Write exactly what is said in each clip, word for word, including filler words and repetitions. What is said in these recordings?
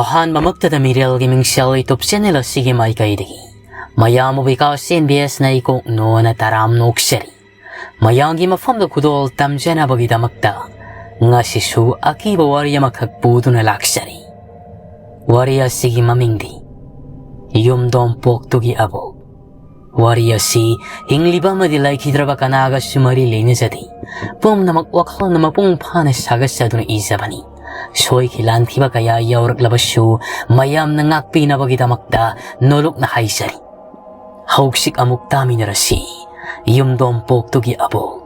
ꯑꯍꯥꯟꯕꯃꯛꯇꯗ ꯃꯤꯔꯦꯜꯒꯤ ꯃꯤꯡꯁꯦꯜ YouTube channel ꯑꯁꯤꯒꯤ ꯃꯥꯏꯀꯩꯗꯒꯤ ꯃꯌꯥꯝꯕꯨ ꯕꯤꯀꯥꯁ ꯑꯦꯟ ꯕꯤ ꯑꯦꯁꯅ ꯏꯀꯣꯛꯅꯣꯅ ꯇꯔꯥꯝ ꯅꯣꯛꯆꯔꯤ꯫ ꯃꯌꯥꯝꯒꯤ ꯃꯐꯝꯗ ꯈꯨꯗꯣꯜ ꯇꯝꯖꯅꯕꯒꯤꯗꯃꯛꯇ ꯉꯁꯤꯁꯨ ꯑꯀꯤꯕ ꯋꯥꯔꯤ ꯑꯃꯈꯛ ꯄꯨꯗꯨꯅ ꯂꯥꯛꯆꯔꯤ꯫ ꯋꯥꯔꯤ ꯑꯁꯤꯒꯤ ꯃꯃꯤꯡꯗꯤ ꯌꯨꯝꯗꯣꯡ ꯄꯣꯛꯇꯨꯒꯤ ꯑꯕꯣꯛ꯫ ꯋꯥꯔꯤ ꯑꯁꯤ ꯍꯤꯡꯂꯤꯕ ꯑꯃꯗꯤ ꯂꯩꯈꯤꯗ꯭ꯔꯕ ꯀꯅꯥꯒꯁꯨ ꯃꯔꯤ ꯂꯩꯅꯖꯗꯦ꯫ ꯄꯨꯝꯅꯃꯛ ꯋꯥꯈꯜꯅ ꯃꯄꯨꯡ ꯐꯥꯅ ꯁꯥꯒꯠꯆꯗꯨꯅ ꯏꯖꯕꯅꯤ꯫ ꯁꯣꯏꯈꯤ ꯂꯥꯟꯈꯤꯕ ꯀꯌꯥ ꯌꯥꯎꯔꯛꯂꯕꯁꯨ ꯃꯌꯥꯝꯅ ꯉꯥꯛꯄꯤꯅꯕꯒꯤꯗꯃꯛꯇ ꯅꯣꯂꯨꯛꯅ ꯍꯥꯏꯖꯔꯤ꯫ ꯍꯧꯖꯤꯛ ꯑꯃꯨꯛ ꯇꯥꯃꯤꯟꯅꯔꯁꯤ ꯌꯨꯝꯗꯣꯡ ꯄꯣꯛꯇꯨꯒꯤ ꯑꯕꯣꯛ꯫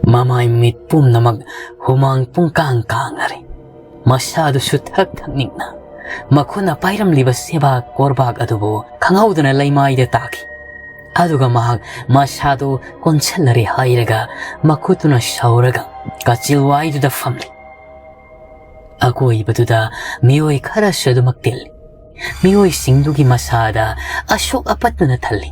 ꯃꯃꯥꯏ ꯃꯤꯠ ꯄꯨꯝꯅꯃꯛ ꯍꯨꯃꯥꯡ ꯄꯨꯡꯀꯥꯡ ꯀꯥꯡꯅꯔꯦ꯫ ꯃꯁꯥꯗꯨꯁꯨ ꯊꯛ ꯊꯛꯅꯤꯡꯅ ꯃꯈꯨꯠꯅ ꯄꯥꯏꯔꯝꯂꯤꯕ ꯁꯦꯕꯥꯛ ꯀꯣꯔꯕꯥꯛ ꯑꯗꯨꯕꯨ ꯈꯪꯍꯧꯗꯅ ꯂꯩꯃꯥꯏꯗ ꯇꯥꯈꯤ꯫ ꯑꯗꯨꯒ ꯃꯍꯥꯛ ꯃꯁꯥꯗꯨ ꯀꯣꯟꯁꯤꯜꯂꯔꯦ ꯍꯥꯏꯔꯒ ꯃꯈꯨꯠꯇꯨꯅ ꯁꯧꯔꯒ ꯀꯥꯆꯤꯜ ꯋꯥꯏꯗꯨꯗ ꯐꯝꯂꯤ꯫ ꯑꯀꯣꯏꯕꯗꯨꯗ ꯃꯤꯑꯣꯏ ꯈꯔꯁꯨ ꯑꯗꯨꯃꯛ ꯇꯤꯜꯂꯤ꯫ ꯃꯤꯑꯣꯏꯁꯤꯡꯗꯨꯒꯤ ꯃꯁꯥꯗ ꯑꯁꯣꯛ ꯑꯄꯟꯗꯨꯅ ꯊꯜꯂꯤ꯫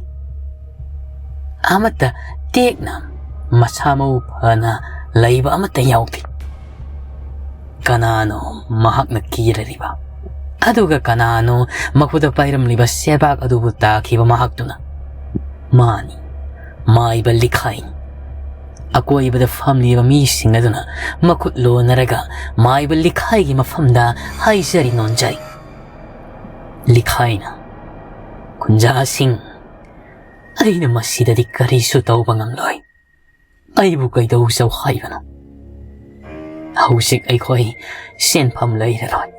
ꯑꯃꯠꯇ ꯇꯦꯛꯅ ꯃꯁꯥ ꯃꯎ ꯐꯅ ꯂꯩꯕ ꯑꯃꯠꯇ ꯌꯥꯎꯗꯦ꯫ ꯀꯅꯥꯅꯣ ꯃꯍꯥꯛꯅ ꯀꯤꯔꯔꯤꯕ? ꯑꯗꯨꯒ ꯀꯅꯥꯅꯣ ꯃꯈꯨꯠꯇ ꯄꯥꯏꯔꯝꯂꯤꯕ ꯁꯦꯕꯥꯛ ꯑꯗꯨꯕꯨ ꯇꯥꯈꯤꯕ ꯃꯍꯥꯛꯇꯨꯅ? ꯃꯥꯅꯤ, ꯃꯥꯏꯕ ꯂꯤꯈꯥꯏꯅꯤ꯫ ꯑꯀꯣꯏꯕꯗ ꯐꯝꯂꯤꯕ ꯃꯤꯁꯤꯡ ꯑꯗꯨꯅ ꯃꯈꯨꯠ ꯂꯣꯟꯅꯔꯒ ꯃꯥꯏꯕ ꯂꯤꯈꯥꯏꯒꯤ ꯃꯐꯝꯗ ꯍꯥꯏꯖꯔꯤ ꯅꯣꯟꯖꯩ꯫ ꯂꯤꯈꯥꯏꯅ, "ꯀꯨꯟꯖꯥꯁꯤꯡ, ꯑꯩꯅ ꯃꯁꯤꯗꯗꯤ ꯀꯔꯤꯁꯨ ꯇꯧꯕ ꯉꯝꯂꯣꯏ꯫ ꯑꯩꯕꯨ ꯀꯩꯗꯧꯖꯧ ꯍꯥꯏꯕꯅꯣ? ꯍꯧꯖꯤꯛ ꯑꯩꯈꯣꯏ ꯁꯦꯟꯐꯝ ꯂꯩꯔꯔꯣꯏ꯫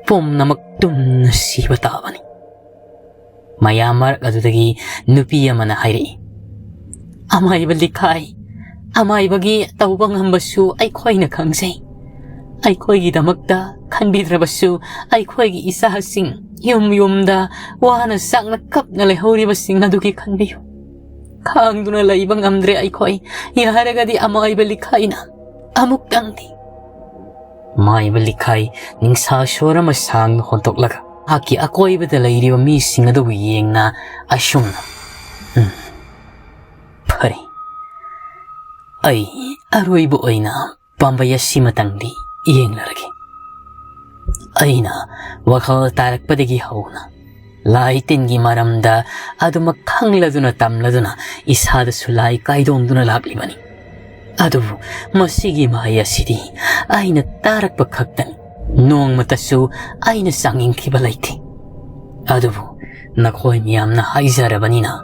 ꯄꯨꯝꯅꯃꯛ ꯇꯨꯝꯅ ꯁꯤꯕ ꯇꯥꯕꯅꯤ꯫" ꯃꯌꯥꯝ ꯃꯔꯛ ꯑꯗꯨꯗꯒꯤ ꯅꯨꯄꯤ ꯑꯃꯅ ꯍꯥꯏꯔꯛꯏ, "ꯑꯃꯥꯏꯕ ꯂꯤꯈꯥꯏ, ꯑꯃꯥꯏꯕꯒꯤ ꯇꯧꯕ ꯉꯝꯕꯁꯨ ꯑꯩꯈꯣꯏꯅ ꯈꯪꯖꯩ꯫ ꯑꯩꯈꯣꯏꯒꯤꯗꯃꯛꯇ ꯈꯟꯕꯤꯗ꯭ꯔꯕꯁꯨ ꯑꯩꯈꯣꯏꯒꯤ ꯏꯆꯥꯁꯤꯡ ꯌꯨꯝ ꯌꯨꯝꯗ ꯋꯥꯅ ꯆꯥꯛꯅ ꯀꯞꯅ ꯂꯩꯍꯧꯔꯤꯕꯁꯤꯡ ꯑꯗꯨꯒꯤ ꯈꯟꯕꯤꯌꯨ꯫ ꯈꯥꯡꯗꯨꯅ ꯂꯩꯕ ꯉꯝꯗ꯭ꯔꯦ ꯑꯩꯈꯣꯏ꯫ ꯌꯥꯔꯒꯗꯤ ꯑꯃꯥꯏꯕ ꯂꯤꯈꯥꯏꯅ ꯑꯃꯨꯛꯇꯪꯗꯤ꯫" ꯃꯥꯏꯕ ꯂꯤꯈꯥꯏ ꯅꯤꯡꯁꯥ ꯁꯣꯔ ꯑꯃ ꯁꯥꯡꯅ ꯍꯣꯟꯗꯣꯛꯂꯒ ꯃꯍꯥꯛꯀꯤ ꯑꯀꯣꯏꯕꯗ ꯂꯩꯔꯤꯕ ꯃꯤꯁꯤꯡ ꯑꯗꯨꯕꯨ ꯌꯦꯡꯅ ꯑꯁꯨꯝꯅ, "ꯎꯝ, ꯐꯔꯦ, ꯑꯩ ꯑꯔꯣꯏꯕ ꯑꯣꯏꯅ ꯄꯥꯝꯕꯩ ꯑꯁꯤꯃꯇꯪꯗꯤ ꯌꯦꯡꯂꯔꯒꯦ꯫ ꯑꯩꯅ ꯋꯥꯈꯜ ꯇꯥꯔꯛꯄꯗꯒꯤ ꯍꯧꯅ ꯂꯥꯏ ꯇꯤꯟꯒꯤ ꯃꯔꯝꯗ ꯑꯗꯨꯃꯛ ꯈꯪꯂꯗꯨꯅ ꯇꯝꯂꯗꯨꯅ ꯏꯁꯥꯗꯁꯨ ꯂꯥꯏ ꯀꯥꯏꯗꯣꯡꯗꯨꯅ ꯂꯥꯛꯂꯤꯕꯅꯤ꯫ ꯑꯗꯨꯕꯨ ꯃꯁꯤꯒꯤ ꯃꯍꯩ ꯑꯁꯤꯗꯤ ꯑꯩꯅ ꯇꯥꯔꯛꯄ ꯈꯛꯇꯅꯤ꯫ ꯅꯣꯡꯃꯇꯁꯨ ꯑꯩꯅ ꯆꯥꯡꯌꯦꯡꯈꯤꯕ ꯂꯩꯇꯦ꯫ ꯑꯗꯨꯕꯨ ꯅꯈꯣꯏ ꯃꯤꯌꯥꯝꯅ ꯍꯥꯏꯖꯔꯕꯅꯤꯅ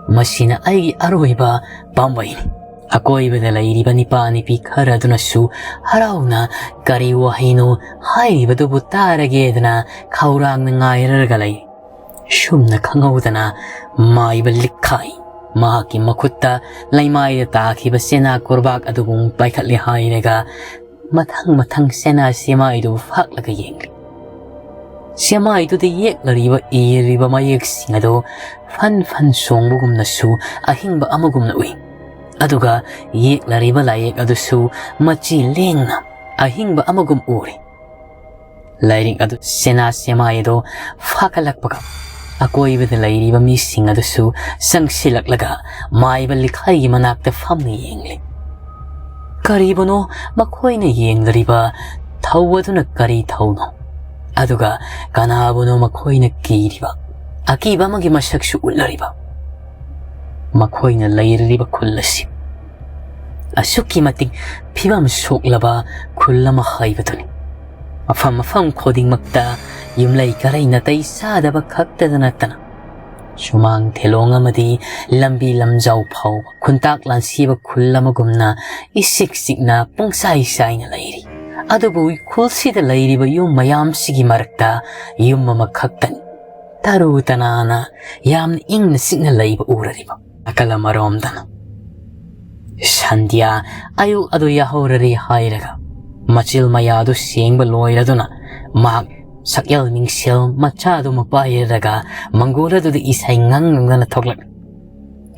ꯃꯁꯤꯅ ꯑꯩꯒꯤ ꯑꯔꯣꯏꯕ ꯄꯥꯝꯕꯩꯅꯤ꯫ ꯑꯀꯣꯏꯕꯗ ꯂꯩꯔꯤꯕ ꯅꯤꯄꯥ ꯅꯤꯄꯤ ꯈꯔ ꯑꯗꯨꯅꯁꯨ ꯍꯔꯥꯎꯅ ꯀꯔꯤ ꯋꯥꯍꯩꯅꯣ ꯍꯥꯏꯔꯤꯕꯗꯨꯕꯨ ꯇꯥꯔꯒꯦꯗꯅ ꯈꯧꯔꯥꯡꯅ ꯉꯥꯏꯔꯒ ꯂꯩ꯫ ꯁꯨꯝꯅ ꯈꯪꯍꯧꯗꯅ ꯃꯥꯏꯕ ꯂꯤꯛꯈꯥꯏ ꯃꯍꯥꯛꯀꯤ ꯃꯈꯨꯠꯇ ꯂꯩꯃꯥꯏꯗ ꯇꯥꯈꯤꯕ ꯆꯦꯅꯥ ꯀꯣꯔꯕꯥꯛ ꯑꯗꯨꯕꯨ ꯄꯥꯏꯈꯠꯂꯦ ꯍꯥꯏꯔꯒ ꯃꯊꯪ ꯃꯊꯪ ꯆꯦꯅꯥ ꯆꯦꯃꯥꯏꯗꯨ ꯐꯥꯛꯂꯒ ꯌꯦꯡꯂꯤ꯫ ꯆꯦꯃꯥꯏꯗꯨꯗ ꯌꯦꯛꯂꯔꯤꯕ ꯏꯔꯤꯕ ꯃꯌꯦꯛꯁꯤꯡ ꯑꯗꯨ ꯐꯟ ꯐꯟ ꯆꯣꯡꯕꯒꯨꯝꯅꯁꯨ ꯑꯍꯤꯡꯕ ꯑꯃꯒꯨꯝꯅ ꯎꯏ꯫ ꯑꯗꯨꯒ ꯌꯦꯛꯂꯔꯤꯕ ꯂꯥꯏꯌꯦꯛ ꯑꯗꯨꯁꯨ ꯃꯆꯤ ꯂꯦꯡꯅ ꯑꯍꯤꯡꯕ ꯑꯃꯒꯨꯝ ꯎꯔꯤ꯫ ꯂꯥꯏꯔꯤꯛ ꯑꯗꯨ ꯆꯦꯅꯥ ꯆꯦꯃꯥꯏ ꯑꯗꯨ ꯐꯥꯒꯠꯂꯛꯄꯒ ꯑꯀꯣꯏꯕꯗ ꯂꯩꯔꯤꯕ ꯃꯤꯁꯤꯡ ꯑꯗꯨꯁꯨ ꯆꯪꯁꯤꯜꯂꯛꯂꯒ ꯃꯥꯏꯕ ꯂꯤꯈꯥꯏꯒꯤ ꯃꯅꯥꯛꯇ ꯐꯝꯅ ꯌꯦꯡꯂꯤ꯫ ꯀꯔꯤꯕꯨꯅꯣ ꯃꯈꯣꯏꯅ ꯌꯦꯡꯂꯤꯕ ꯊꯧ ꯑꯗꯨꯅ ꯀꯔꯤ ꯊꯧꯅꯣ? ꯑꯗꯨꯒ ꯀꯅꯥꯕꯨꯅꯣ ꯃꯈꯣꯏꯅ ꯀꯤꯔꯤꯕ? ꯑꯀꯤꯕ ꯑꯃꯒꯤ ꯃꯁꯛꯁꯨ ꯎꯠꯂꯔꯤꯕ꯫ ꯃꯈꯣꯏꯅ ꯂꯩꯔꯤꯕ ꯈꯨꯜ ꯑꯁꯤ ꯑꯁꯨꯛꯀꯤ ꯃꯇꯤꯛ ꯐꯤꯕꯝ ꯁꯣꯛꯂꯕ ꯈꯨꯜ ꯑꯃ ꯍꯥꯏꯕꯗꯨꯅꯤ꯫ ꯃꯐꯝ ꯃꯐꯝ ꯈꯨꯗꯤꯡꯃꯛꯇ ꯌꯨꯝꯂꯩ ꯀꯔꯩ ꯅꯥꯇꯩ ꯆꯥꯗꯕ ꯈꯛꯇꯗ ꯅꯠꯇꯅ ꯁꯨꯃꯥꯡ ꯊꯦꯂꯣꯡ ꯑꯃꯗꯤ ꯂꯝꯕꯤ ꯂꯝꯖꯥꯎ ꯐꯥꯎꯕ ꯈꯨꯟꯇꯥꯛ ꯂꯥꯟꯁꯤꯕ ꯈꯨꯜ ꯑꯃꯒꯨꯝꯅ ꯏꯆꯤꯛ ꯆꯤꯛꯅ ꯄꯨꯡꯆꯥꯏ ꯆꯥꯏꯅ ꯂꯩꯔꯤ꯫ ꯑꯗꯨꯕꯨ ꯈꯨꯜꯁꯤꯗ ꯂꯩꯔꯤꯕ ꯌꯨꯝ ꯃꯌꯥꯝꯁꯤꯒꯤ ꯃꯔꯛꯇ ꯌꯨꯝ ꯑꯃꯈꯛꯇꯅꯤ ꯇꯔꯨ ꯇꯅꯥꯅ ꯌꯥꯝꯅ ꯏꯪꯅ ꯆꯤꯛꯅ ꯂꯩꯕ ꯎꯔꯔꯤꯕ꯫ ꯅꯥꯀꯜ ꯑꯃꯔꯣꯝꯗꯅ ꯁꯟꯙ꯭ꯌꯥ ꯑꯌꯨꯛ ꯑꯗꯨ ꯌꯥꯍꯧꯔꯔꯤ ꯍꯥꯏꯔꯒ ꯃꯆꯤꯜ ꯃꯌꯥꯗꯨ ꯁꯦꯡꯕ ꯂꯣꯏꯔꯗꯨꯅ ꯃꯍꯥꯛ ꯁꯛꯌꯦꯜ ꯃꯤꯡꯁꯦꯜ ꯃꯆꯥꯗꯨꯃ ꯄꯥꯏꯔꯒ ꯃꯪꯒꯣꯜ ꯑꯗꯨꯗ ꯏꯁꯩ ꯉꯪ ꯉꯪꯗꯅ ꯊꯣꯛꯂꯛꯂꯤ꯫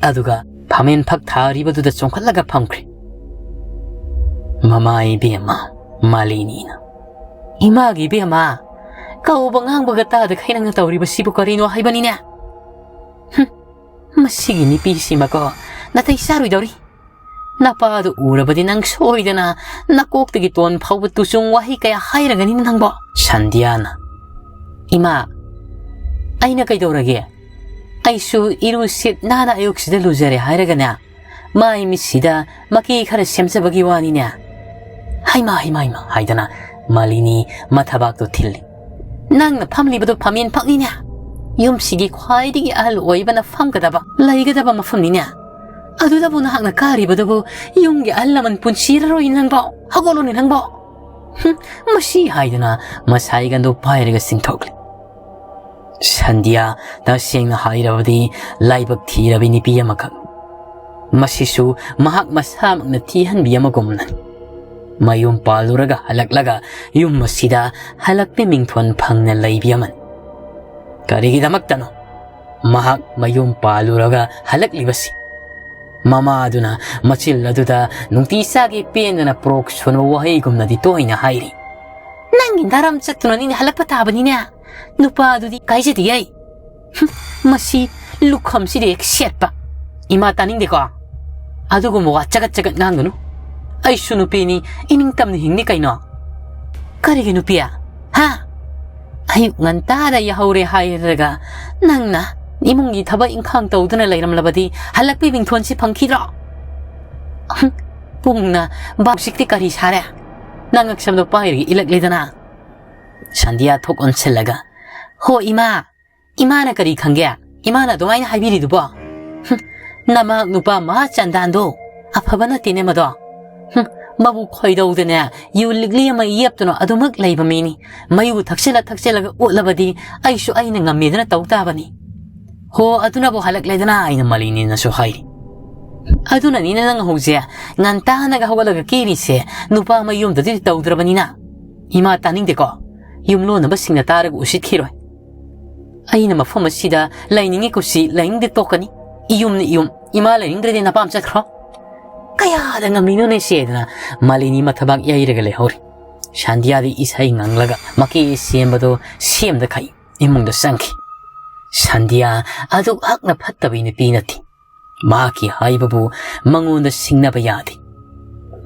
ꯑꯗꯨꯒ ꯐꯝꯃꯦꯟ ꯐꯛ ꯊꯥꯔꯤꯕꯗꯨꯗ ꯆꯣꯡꯈꯠꯂꯒ ꯐꯝꯈ꯭ꯔꯦ꯫ ꯃꯃꯥ ꯏꯕꯦꯝꯃ ꯃꯥꯂꯤꯅꯤꯅ, "ꯏꯃꯥꯒꯤ ꯏꯕꯦꯝꯃ, ꯀꯧꯕ ꯉꯥꯡꯕꯒ ꯇꯥꯗꯈꯩ ꯅꯪꯅ ꯇꯧꯔꯤꯕꯁꯤꯕꯨ ꯀꯔꯤꯅꯣ ꯍꯥꯏꯕꯅꯤꯅꯦ? ꯍꯨꯝ, ꯃꯁꯤꯒꯤ ꯅꯨꯄꯤꯁꯤꯃꯀꯣ ꯅꯥꯇꯩ ꯆꯥꯔꯣꯏꯗꯧꯔꯤ꯫ ꯅꯄꯥꯗꯨ ꯎꯔꯕꯗꯤ ꯅꯪ ꯁꯣꯏꯗꯅ ꯅꯀꯣꯛꯇꯒꯤ ꯇꯣꯟ ꯐꯥꯎꯕ ꯇꯨꯆꯨꯡ ꯋꯥꯍꯩ ꯀꯌꯥ ꯍꯥꯏꯔꯒꯅꯤꯅ ꯅꯪꯕꯣ꯫ ꯁꯟꯙ꯭ꯌꯥꯅ, "ꯏꯃꯥ, ꯑꯩꯅ ꯀꯩꯗꯧꯔꯒꯦ? ꯑꯩꯁꯨ ꯏꯔꯨ ꯁꯤꯠ ꯅꯥꯟꯅ ꯑꯌꯨꯛꯁꯤꯗ ꯂꯨꯖꯔꯦ ꯍꯥꯏꯔꯒꯅꯦ, ꯃꯥꯏ ꯃꯤꯠꯁꯤꯗ ꯃꯀꯤ ꯈꯔ ꯁꯦꯝꯖꯕꯒꯤ ꯋꯥꯅꯤꯅꯦ꯫ ꯍꯩꯃꯥ, ꯍꯩꯃꯥ, ꯍꯩꯃꯥ" ꯍꯥꯏꯗꯅ ꯃꯥꯂꯤꯅꯤ ꯃꯊꯕꯥꯛꯇꯣ ꯊꯤꯜꯂꯤ꯫ "ꯅꯪꯅ ꯐꯝꯂꯤꯕꯗꯣ ꯐꯝꯃꯦꯟ ꯐꯛꯅꯤꯅꯦ꯫ ꯌꯨꯝꯁꯤꯒꯤ ꯈ꯭ꯋꯥꯏꯗꯒꯤ ꯑꯍꯜ ꯑꯣꯏꯕꯅ ꯐꯝꯒꯗꯕ, ꯂꯩꯒꯗꯕ ꯃꯐꯝꯅꯤꯅꯦ꯫ ꯑꯗꯨꯗꯕꯨ ꯅꯍꯥꯛꯅ ꯀꯥꯔꯤꯕꯗꯨꯕꯨ ꯌꯨꯝꯒꯤ ꯑꯍꯜ ꯂꯃꯟ ꯄꯨꯟꯁꯤꯔꯔꯣꯏ ꯅꯪꯕꯣ꯫ ꯍꯧꯒꯠꯂꯣꯅꯦ ꯅꯪꯕꯣ꯫ ꯍꯨꯝ, ꯃꯁꯤ" ꯍꯥꯏꯗꯨꯅ ꯃꯁꯥꯏꯒꯟꯗꯨ ꯄꯥꯏꯔꯒ ꯆꯤꯡꯊꯣꯛꯂꯤ꯫ ꯁꯟꯙ꯭ꯌꯥ, ꯇꯁꯦꯡꯅ ꯍꯥꯏꯔꯕꯗꯤ, ꯂꯥꯏꯕꯛ ꯊꯤꯔꯕꯤ ꯅꯨꯄꯤ ꯑꯃꯈꯛ꯫ ꯃꯁꯤꯁꯨ ꯃꯍꯥꯛ ꯃꯁꯥꯃꯛꯅ ꯊꯤꯍꯟꯕꯤ ꯑꯃꯒꯨꯝꯅ꯫ ꯃꯌꯨꯝ ꯄꯥꯜꯂꯨꯔꯒ ꯍꯜꯂꯛꯂꯒ ꯌꯨꯝ ꯑꯁꯤꯗ ꯍꯜꯂꯛꯄ ꯃꯤꯡꯊꯣꯟ ꯐꯪꯅ ꯂꯩꯕꯤ ꯑꯃꯅꯤ꯫ ꯀꯔꯤꯒꯤꯗꯃꯛꯇꯅꯣ ꯃꯍꯥꯛ ꯃꯌꯨꯝ ꯄꯥꯜꯂꯨꯔꯒ ꯍꯜꯂꯛꯂꯤꯕꯁꯤ? ꯃꯃꯥꯗꯨꯅ ꯃꯆꯤꯜ ꯑꯗꯨꯗ ꯅꯨꯡꯇꯤ ꯆꯥꯒꯤ ꯄꯦꯟꯗꯅ ꯄ꯭ꯔꯣꯛ ꯁꯣꯟꯕ ꯋꯥꯍꯩꯒꯨꯝꯅꯗꯤ ꯇꯣꯏꯅ ꯍꯥꯏꯔꯤ꯫ "ꯅꯪꯒꯤ ꯅꯔꯝ ꯆꯠꯇꯨꯅꯅꯤꯅꯦ ꯍꯜꯂꯛꯄ ꯇꯥꯕꯅꯤꯅꯦ꯫ ꯅꯨꯄꯥꯗꯨꯗꯤ ꯀꯥꯏꯖꯗꯦ ꯑꯩ꯫ ꯍꯨꯝ, ꯃꯁꯤ ꯂꯨꯈꯝꯁꯤꯗ ꯍꯦꯛ ꯁꯦꯠꯄ꯫ ꯏꯃꯥ ꯇꯥꯅꯤꯡꯗꯦꯀꯣ꯫ ꯑꯗꯨꯒꯨꯝꯕ ꯋꯥ ꯆꯒꯠ ꯆꯒꯠ ꯉꯥꯡꯒꯅꯨ꯫ ꯑꯩꯁꯨ ꯅꯨꯄꯤꯅꯤ, ꯏꯅꯤꯡꯇꯝꯅ ꯍꯤꯡꯅꯤ ꯀꯩꯅꯣ꯫ ꯀꯔꯤꯒꯤ ꯅꯨꯄꯤ? ꯍꯥ? ꯑꯌꯨꯛ ꯉꯟꯇꯥꯗ ꯌꯥꯍꯧꯔꯦ ꯍꯥꯏꯔꯒ ꯅꯪꯅ ꯏꯃꯨꯡꯒꯤ ꯊꯕꯛ ꯏꯪꯈꯥꯡ ꯇꯧꯗꯨꯅ ꯂꯩꯔꯝꯂꯕꯗꯤ ꯍꯜꯂꯛꯄꯒꯤ ꯃꯤꯡꯊꯣꯟꯁꯤ ꯐꯪꯈꯤꯗ꯭ꯔꯣ? ꯍꯨꯝ, ꯄꯨꯡꯅ ꯕꯥ-, ꯍꯧꯖꯤꯛꯇꯤ ꯀꯔꯤ ꯁꯥꯔꯦ? ꯅꯪ ꯉꯛꯁꯝꯗꯣ ꯄꯥꯏꯔꯒ ꯏꯜꯂꯛꯂꯦꯗꯅ꯫" ꯁꯟꯙ꯭ꯌꯥ ꯊꯣꯛ ꯑꯣꯟꯁꯤꯜꯂꯒ, "ꯍꯣ ꯏꯃꯥ, ꯏꯃꯥꯅ ꯀꯔꯤ ꯈꯪꯒꯦ? ꯏꯃꯥꯅ ꯑꯗꯨꯃꯥꯏꯅ ꯍꯥꯏꯕꯤꯔꯤꯗꯨꯕꯣ? ꯍꯨꯝ, ꯅꯃꯥ ꯅꯨꯄꯥ ꯃꯍꯥ ꯆꯟꯗꯥꯟꯗꯣ ꯑꯐꯕ ꯅꯠꯇꯦꯅꯦ ꯃꯗꯣ꯫ ꯍꯨꯝ, ꯃꯕꯨ ꯈꯣꯏꯗꯧꯗꯅꯦ ꯌꯨ ꯂꯤꯛꯂꯤ ꯑꯃ ꯌꯦꯞꯇꯨꯅ ꯑꯗꯨꯃꯛ ꯂꯩꯕ ꯃꯤꯅꯤ꯫ ꯃꯌꯨ ꯊꯛꯆꯤꯜꯂ ꯊꯛꯆꯤꯜꯂꯒ ꯑꯣꯠꯂꯕꯗꯤ ꯑꯩꯁꯨ ꯑꯩꯅ ꯉꯝꯃꯦꯗꯅ ꯇꯧ ꯇꯥꯕꯅꯤ꯫ ꯍꯣ, ꯑꯗꯨꯅꯕꯨ ꯍꯜꯂꯛꯂꯦꯗꯅ" ꯑꯩꯅ ꯃꯥꯂꯤꯅꯤꯅꯁꯨ ꯍꯥꯏꯔꯤ꯫ "ꯑꯗꯨꯅꯅꯤꯅ ꯅꯪ ꯍꯧꯖꯤꯛ ꯉꯟꯇꯥꯅꯒ ꯍꯧꯒꯠꯂꯒ ꯀꯦꯔꯤꯁꯦ, ꯅꯨꯄꯥ ꯃꯌꯨꯝꯗꯗꯤ ꯇꯧꯗ꯭ꯔꯕꯅꯤꯅ꯫ ꯏꯃꯥ ꯇꯥꯅꯤꯡꯗꯦꯀꯣ, ꯌꯨꯝꯂꯣꯟꯅꯕꯁꯤꯡꯅ ꯇꯥꯔꯒ ꯎꯁꯤꯠꯈꯤꯔꯣꯏ꯫ ꯑꯩꯅ ꯃꯐꯝ ꯑꯁꯤꯗ ꯂꯩꯅꯤꯡꯉꯤ ꯀꯨꯁꯤ, ꯂꯩꯅꯤꯡꯗꯦ ꯇꯣꯛꯀꯅꯤ꯫ ꯏꯌꯨꯝꯅ ꯏꯌꯨꯝ, ꯏꯃꯥ ꯂꯩꯅꯤꯡꯗ꯭ꯔꯗꯤ ꯅꯄꯥꯝ ꯆꯠꯈ꯭ꯔꯣ꯫ ꯀꯌꯥꯗ ꯉꯝꯂꯤꯅꯣꯅꯦ ꯁꯦꯗꯅ" ꯃꯥꯂꯤꯅꯤ ꯃꯊꯕꯥꯛ ꯌꯩꯔꯒ ꯂꯩꯍꯧꯔꯤ꯫ ꯁꯥꯟꯗꯤꯌꯥꯗꯤ ꯏꯁꯩ ꯉꯪꯂꯒ ꯃꯀꯦ ꯁꯦꯝꯕꯗꯣ ꯁꯦꯝꯗ ꯈꯩ ꯏꯃꯨꯡꯗ ꯆꯪꯈꯤ꯫ ꯁꯥꯟꯗꯤꯌꯥ ꯑꯗꯨꯛ ꯍꯛꯅ ꯐꯠꯇꯕꯤ ꯅꯨꯄꯤ ꯅꯠꯇꯦ꯫ ꯃꯍꯥꯛꯀꯤ ꯍꯥꯏꯕꯕꯨ ꯃꯉꯣꯟꯗ ꯁꯤꯡꯅꯕ ꯌꯥꯗꯦ꯫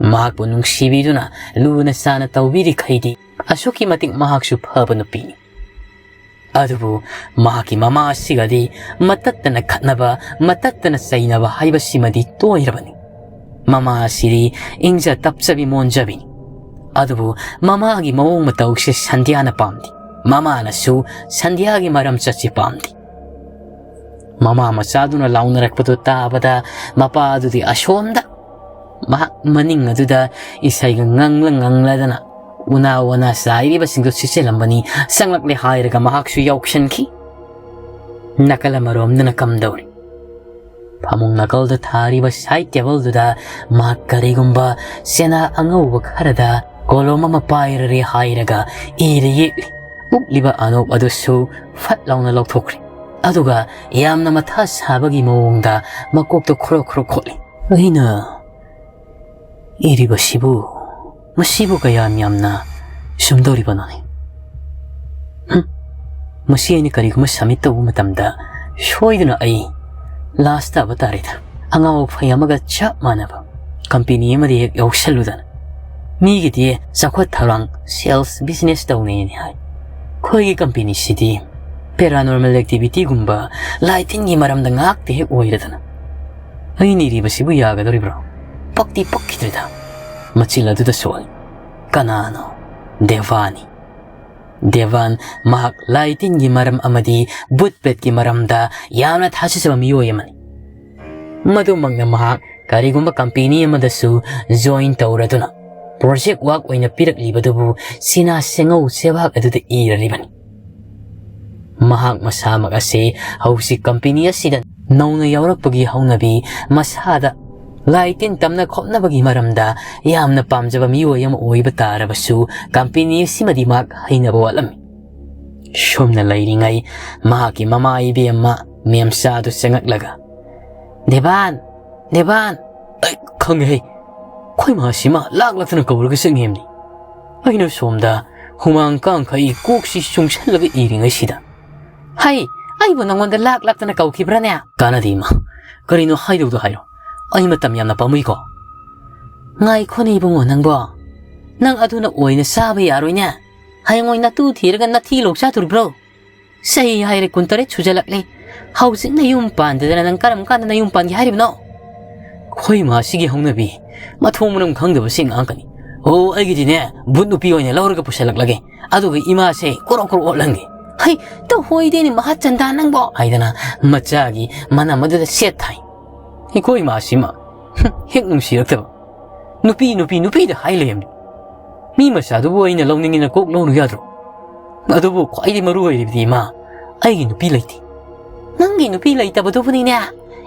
ꯃꯍꯥꯛꯄꯨ ꯅꯨꯡꯁꯤꯕꯤꯗꯨꯅ ꯂꯨꯅ ꯆꯥꯅ ꯇꯧꯕꯤꯔꯤꯈꯩꯗꯤ ꯑꯁꯨꯛꯀꯤ ꯃꯇꯤꯛ ꯃꯍꯥꯛꯁꯨ ꯐꯕ ꯅꯨꯄꯤꯅꯤ꯫ ꯑꯗꯨꯕꯨ ꯃꯍꯥꯛꯀꯤ ꯃꯃꯥ ꯑꯁꯤꯒꯗꯤ ꯃꯇꯠꯇꯅ ꯈꯠꯅꯕ, ꯃꯇꯠꯇꯅ ꯆꯩꯅꯕ ꯍꯥꯏꯕꯁꯤꯃꯗꯤ ꯇꯣꯏꯔꯕꯅꯤ꯫ ꯃꯃꯥ ꯑꯁꯤꯗꯤ ꯏꯪꯖ ꯇꯞꯆꯕꯤ ꯃꯣꯟꯖꯕꯤꯅꯤ꯫ ꯑꯗꯨꯕꯨ ꯃꯃꯥꯒꯤ ꯃꯑꯣꯡ ꯃꯇꯧꯁꯦ ꯁꯟꯙ꯭ꯌꯥꯅ ꯄꯥꯝꯗꯦ꯫ ꯃꯃꯥꯅꯁꯨ ꯁꯟꯙ꯭ꯌꯥꯒꯤ ꯃꯔꯝ ꯆꯠꯁꯤ ꯄꯥꯝꯗꯦ꯫ ꯃꯃꯥ ꯃꯆꯥꯗꯨꯅ ꯂꯥꯎꯅꯔꯛꯄꯗꯨ ꯇꯥꯕꯗ ꯃꯄꯥ ꯑꯗꯨꯗꯤ ꯑꯁꯣꯝꯗ ꯃꯍꯥꯛ ꯃꯅꯤꯡ ꯑꯗꯨꯗ ꯏꯁꯩꯒ ꯉꯪꯂ ꯉꯪꯂꯗꯅ ꯎꯅꯥ ꯋꯥꯅꯥ ꯆꯥꯏꯔꯤꯕꯁꯤꯡꯗꯨ ꯁꯤꯠꯆꯤꯜꯂꯝꯕꯅꯤ꯫ ꯆꯪꯂꯛꯂꯦ ꯍꯥꯏꯔꯒ ꯃꯍꯥꯛꯁꯨ ꯌꯥꯎꯁꯟꯈꯤ꯫ ꯅꯥꯀꯜ ꯑꯃꯔꯣꯝꯗꯅ ꯀꯝꯗꯧꯔꯤ? ꯐꯃꯨꯡ ꯅꯥꯀꯜꯗ ꯊꯥꯔꯤꯕ ꯁꯥꯏꯠ ꯇꯦꯕꯜꯗꯨꯗ ꯃꯍꯥꯛ ꯀꯔꯤꯒꯨꯝꯕ ꯆꯦꯅꯥ ꯑꯉꯧꯕ ꯈꯔꯗ ꯀꯣꯂꯣꯝ ꯑꯃ ꯄꯥꯏꯔꯔꯦ ꯍꯥꯏꯔꯒ ꯏꯔ ꯌꯦꯛꯂꯤ꯫ ꯎꯞꯂꯤꯕ ꯑꯅꯣꯞ ꯑꯗꯨꯁꯨ ꯐꯠ ꯂꯥꯎꯅ ꯂꯧꯊꯣꯛꯈ꯭ꯔꯦ꯫ ꯑꯗꯨꯒ ꯌꯥꯝꯅ ꯃꯊꯥ ꯁꯥꯕꯒꯤ ꯃꯑꯣꯡꯗ ꯃꯀꯣꯛꯇ ꯈꯨꯔꯣꯛ ꯈꯨꯔꯣꯛ ꯈꯣꯠꯂꯤ꯫ ꯑꯩꯅ ꯏꯔꯤꯕꯁꯤꯕꯨ, ꯃꯁꯤꯕꯨ ꯀꯌꯥꯝ ꯌꯥꯝꯅ ꯁꯨꯝꯗꯧꯔꯤꯕꯅꯣꯅꯦ? ꯍꯨꯝ, ꯃꯁꯤ ꯑꯩꯅ ꯀꯔꯤꯒꯨꯝꯕ ꯁꯕꯃꯤꯠ ꯇꯧꯕ ꯃꯇꯝꯗ ꯁꯣꯏꯗꯅ ꯑꯩ ꯂꯥꯁ ꯇꯥꯕ ꯇꯥꯔꯦꯗ꯫ ꯑꯉꯥꯎ ꯑꯐꯩ ꯑꯃꯒ ꯆꯞ ꯃꯥꯟꯅꯕ ꯀꯝꯄꯦꯅꯤ ꯑꯃꯗ ꯍꯦꯛ ꯌꯥꯎꯁꯜꯂꯨꯗꯅ꯫ ꯃꯤꯒꯤꯗꯤ ꯆꯥꯎꯈꯠ ꯊꯧꯔꯥꯡ, ꯁꯦꯜꯁ, ꯕꯤꯖꯤꯅꯦꯁ ꯇꯧꯅꯩꯅꯤ ꯍꯥꯏ꯫ ꯑꯩꯈꯣꯏꯒꯤ ꯀꯝꯄꯦꯅꯤꯁꯤꯗꯤ ꯄꯦꯔꯥꯅꯣꯔꯃꯦꯜ ꯑꯦꯛꯇꯤꯚꯤꯇꯤꯒꯨꯝꯕ, ꯂꯥꯏ ꯇꯤꯟꯒꯤ ꯃꯔꯝꯗ ꯉꯥꯛꯇ ꯍꯦꯛ ꯑꯣꯏꯔꯗꯅ꯫ ꯑꯩꯅ ꯏꯔꯤꯕꯁꯤꯕꯨ ꯌꯥꯒꯗꯧꯔꯤꯕ꯭ꯔꯣ? ꯄꯛꯇꯤ ꯄꯛꯈꯤꯗ꯭ꯔꯦꯗ꯫ ꯃꯆꯤꯜ ꯑꯗꯨꯗ ꯁꯣꯛꯏ꯫ ꯀꯅꯥꯅꯣ? ꯗꯦꯕꯥꯟꯅꯤ꯫ ꯗꯦꯕꯥꯟ ꯃꯍꯥꯛ ꯂꯥꯏ ꯇꯤꯟꯒꯤ ꯃꯔꯝ ꯑꯃꯗꯤ ꯚꯨꯠ ꯄ꯭ꯔꯦꯠꯀꯤ ꯃꯔꯝꯗ ꯌꯥꯝꯅ ꯊꯥꯖꯖꯕ ꯃꯤꯑꯣꯏ ꯑꯃꯅꯤ꯫ ꯃꯗꯨꯃꯛꯅ ꯃꯍꯥꯛ ꯀꯔꯤꯒꯨꯝꯕ ꯀꯝꯄꯦꯅꯤ ꯑꯃꯗꯁꯨ ꯖꯣꯏꯟ ꯇꯧꯔꯗꯨꯅ ꯄ꯭ꯔꯣꯖꯦꯛ ꯋꯥꯛ ꯑꯣꯏꯅ ꯄꯤꯔꯛꯂꯤꯕꯗꯨꯕꯨ ꯁꯤꯅꯥ ꯁꯦꯡꯉꯧ ꯆꯦꯕꯥꯛ ꯑꯗꯨꯗ ꯏꯔꯔꯤꯕꯅꯤ꯫ ꯃꯍꯥꯛ ꯃꯁꯥꯃꯛ ꯑꯁꯤ ꯍꯧꯖꯤꯛ ꯀꯝꯄꯦꯅꯤ ꯑꯁꯤꯗ ꯅꯧꯅ ꯌꯥꯎꯔꯛꯄꯒꯤ ꯍꯧꯅꯕꯤ, ꯃꯁꯥꯗ ꯂꯥꯏ ꯇꯤꯟ ꯇꯝꯅ ꯈꯣꯠꯅꯕꯒꯤ ꯃꯔꯝꯗ ꯌꯥꯝꯅ ꯄꯥꯝꯖꯕ ꯃꯤꯑꯣꯏ ꯑꯃ ꯑꯣꯏꯕ ꯇꯥꯔꯕꯁꯨ ꯀꯝꯄꯦꯅꯤ ꯑꯁꯤꯃꯗꯤ ꯃꯍꯥꯛ ꯍꯩꯅꯕ ꯋꯥꯠꯂꯝꯃꯤ꯫ ꯁꯨꯝꯅ ꯂꯩꯔꯤꯉꯩ ꯃꯍꯥꯛꯀꯤ ꯃꯃꯥ ꯏꯕꯦꯝꯃ ꯃꯦꯝꯆꯥꯗꯨ ꯆꯪꯉꯛꯂꯒ, "ꯗꯦꯕꯥꯟ, ꯗꯦꯕꯥꯟ!" ꯑꯩ ꯈꯪꯉꯦꯍꯦ, ꯑꯩꯈꯣꯏ ꯃꯥꯁꯤꯃ ꯂꯥꯛ ꯂꯥꯛꯇꯅ ꯀꯧꯔꯒ ꯆꯪꯉꯦꯕꯅꯤ꯫ ꯑꯩꯅ ꯁꯣꯝꯗ ꯍꯨꯃꯥꯡ ꯀꯥꯡꯈꯩ ꯀꯣꯛꯁꯤ ꯆꯨꯡꯁꯜꯂꯒ ꯏꯔꯤꯉꯩꯁꯤꯗ, "ꯍꯩ, ꯑꯩꯕꯨ ꯅꯪꯉꯣꯟꯗ ꯂꯥꯛ ꯂꯥꯛꯇꯅ ꯀꯧꯈꯤꯕ꯭ꯔꯥꯅꯦ? ꯀꯥꯟꯅꯗꯦ ꯏꯃꯥ, ꯀꯔꯤꯅꯣ ꯍꯥꯏꯗꯧꯗꯣ ꯍꯥꯏꯔꯣ꯫ ꯑꯩ ꯃꯇꯝ ꯌꯥꯝꯅ ꯄꯥꯝꯃꯨꯏꯀꯣ꯫ ꯉꯥꯏꯈꯣꯅꯦ ꯏꯕꯨꯡꯉꯣ ꯅꯪꯕꯣ, ꯅꯪ ꯑꯗꯨꯅ ꯑꯣꯏꯅ ꯆꯥꯕ ꯌꯥꯔꯣꯏꯅꯦ꯫ ꯍꯌꯦꯡꯋꯥꯏ ꯅꯇꯨ ꯊꯤꯔꯒ ꯅꯊꯤ ꯂꯣꯛ ꯆꯥꯗꯣꯔꯤꯕ꯭ꯔꯣ? ꯆꯍꯤ ꯍꯥꯏꯔꯦ ꯀꯨꯟꯇꯔꯦꯠ ꯁꯨꯖꯜꯂꯛꯂꯦ꯫ ꯍꯧꯖꯤꯛꯅ ꯌꯨꯝ ꯄꯥꯟꯗꯗꯅ ꯅꯪ ꯀꯔꯝ ꯀꯥꯟꯗ ꯅꯌꯨꯝ ꯄꯥꯟꯒꯦ ꯍꯥꯏꯔꯤꯕꯅꯣ? ꯑꯩꯈꯣꯏ ꯏꯃꯥꯁꯤꯒꯤ ꯍꯧꯅꯕꯤ, ꯃꯊꯣꯡ ꯃꯔꯝ ꯈꯪꯗꯕꯁꯤ ꯉꯥꯡꯀꯅꯤ꯫ ꯑꯣ, ꯑꯩꯒꯤꯗꯤꯅꯦ, ꯚꯨꯠ ꯅꯨꯄꯤ ꯑꯣꯏꯅ ꯂꯧꯔꯒ ꯄꯨꯁꯜꯂꯛꯂꯒꯦ, ꯑꯗꯨꯒ ꯏꯃꯥꯁꯦ ꯀꯣꯔꯣꯛ ꯀꯣꯔꯣꯛ ꯑꯣꯠꯍꯟꯒꯦ꯫ ꯍꯩ, ꯇꯧꯍꯣꯏꯗꯦꯅꯦ, ꯃꯍꯥꯆꯟꯗꯥ ꯅꯪꯕꯣ, ꯍꯥꯏꯗꯅ ꯃꯆꯥꯒꯤ ꯃꯅꯝ ꯑꯗꯨꯗ ꯁꯦꯠ ꯊꯥꯏ꯫ ꯑꯩꯈꯣꯏ ꯏꯃꯥꯁꯤꯃ, ꯍꯨꯝ, ꯍꯦꯛ ꯅꯨꯡꯁꯤꯔꯛꯇꯕ꯫ ꯅꯨꯄꯤ, ꯅꯨꯄꯤ, ꯅꯨꯄꯤꯗ ꯍꯥꯏ ꯂꯩꯔꯝꯃꯤ꯫ ꯃꯤ ꯃꯆꯥꯗꯨꯕꯨ ꯑꯩꯅ ꯂꯧꯅꯤꯡꯉꯤꯅ ꯀꯣꯛ ꯂꯧꯔꯨ ꯌꯥꯗ꯭ꯔꯣ? ꯑꯗꯨꯕꯨ ꯈ꯭ꯋꯥꯏꯗꯒꯤ ꯃꯔꯨ ꯑꯣꯏꯔꯤꯕꯗꯤ, ꯏꯃꯥ, ꯑꯩꯒꯤ ꯅꯨꯄꯤ ꯂꯩꯇꯦ꯫ ꯅꯪꯒꯤ ꯅꯨꯄꯤ ꯂꯩꯇꯕꯗꯨꯕꯨꯅꯤꯅꯦ,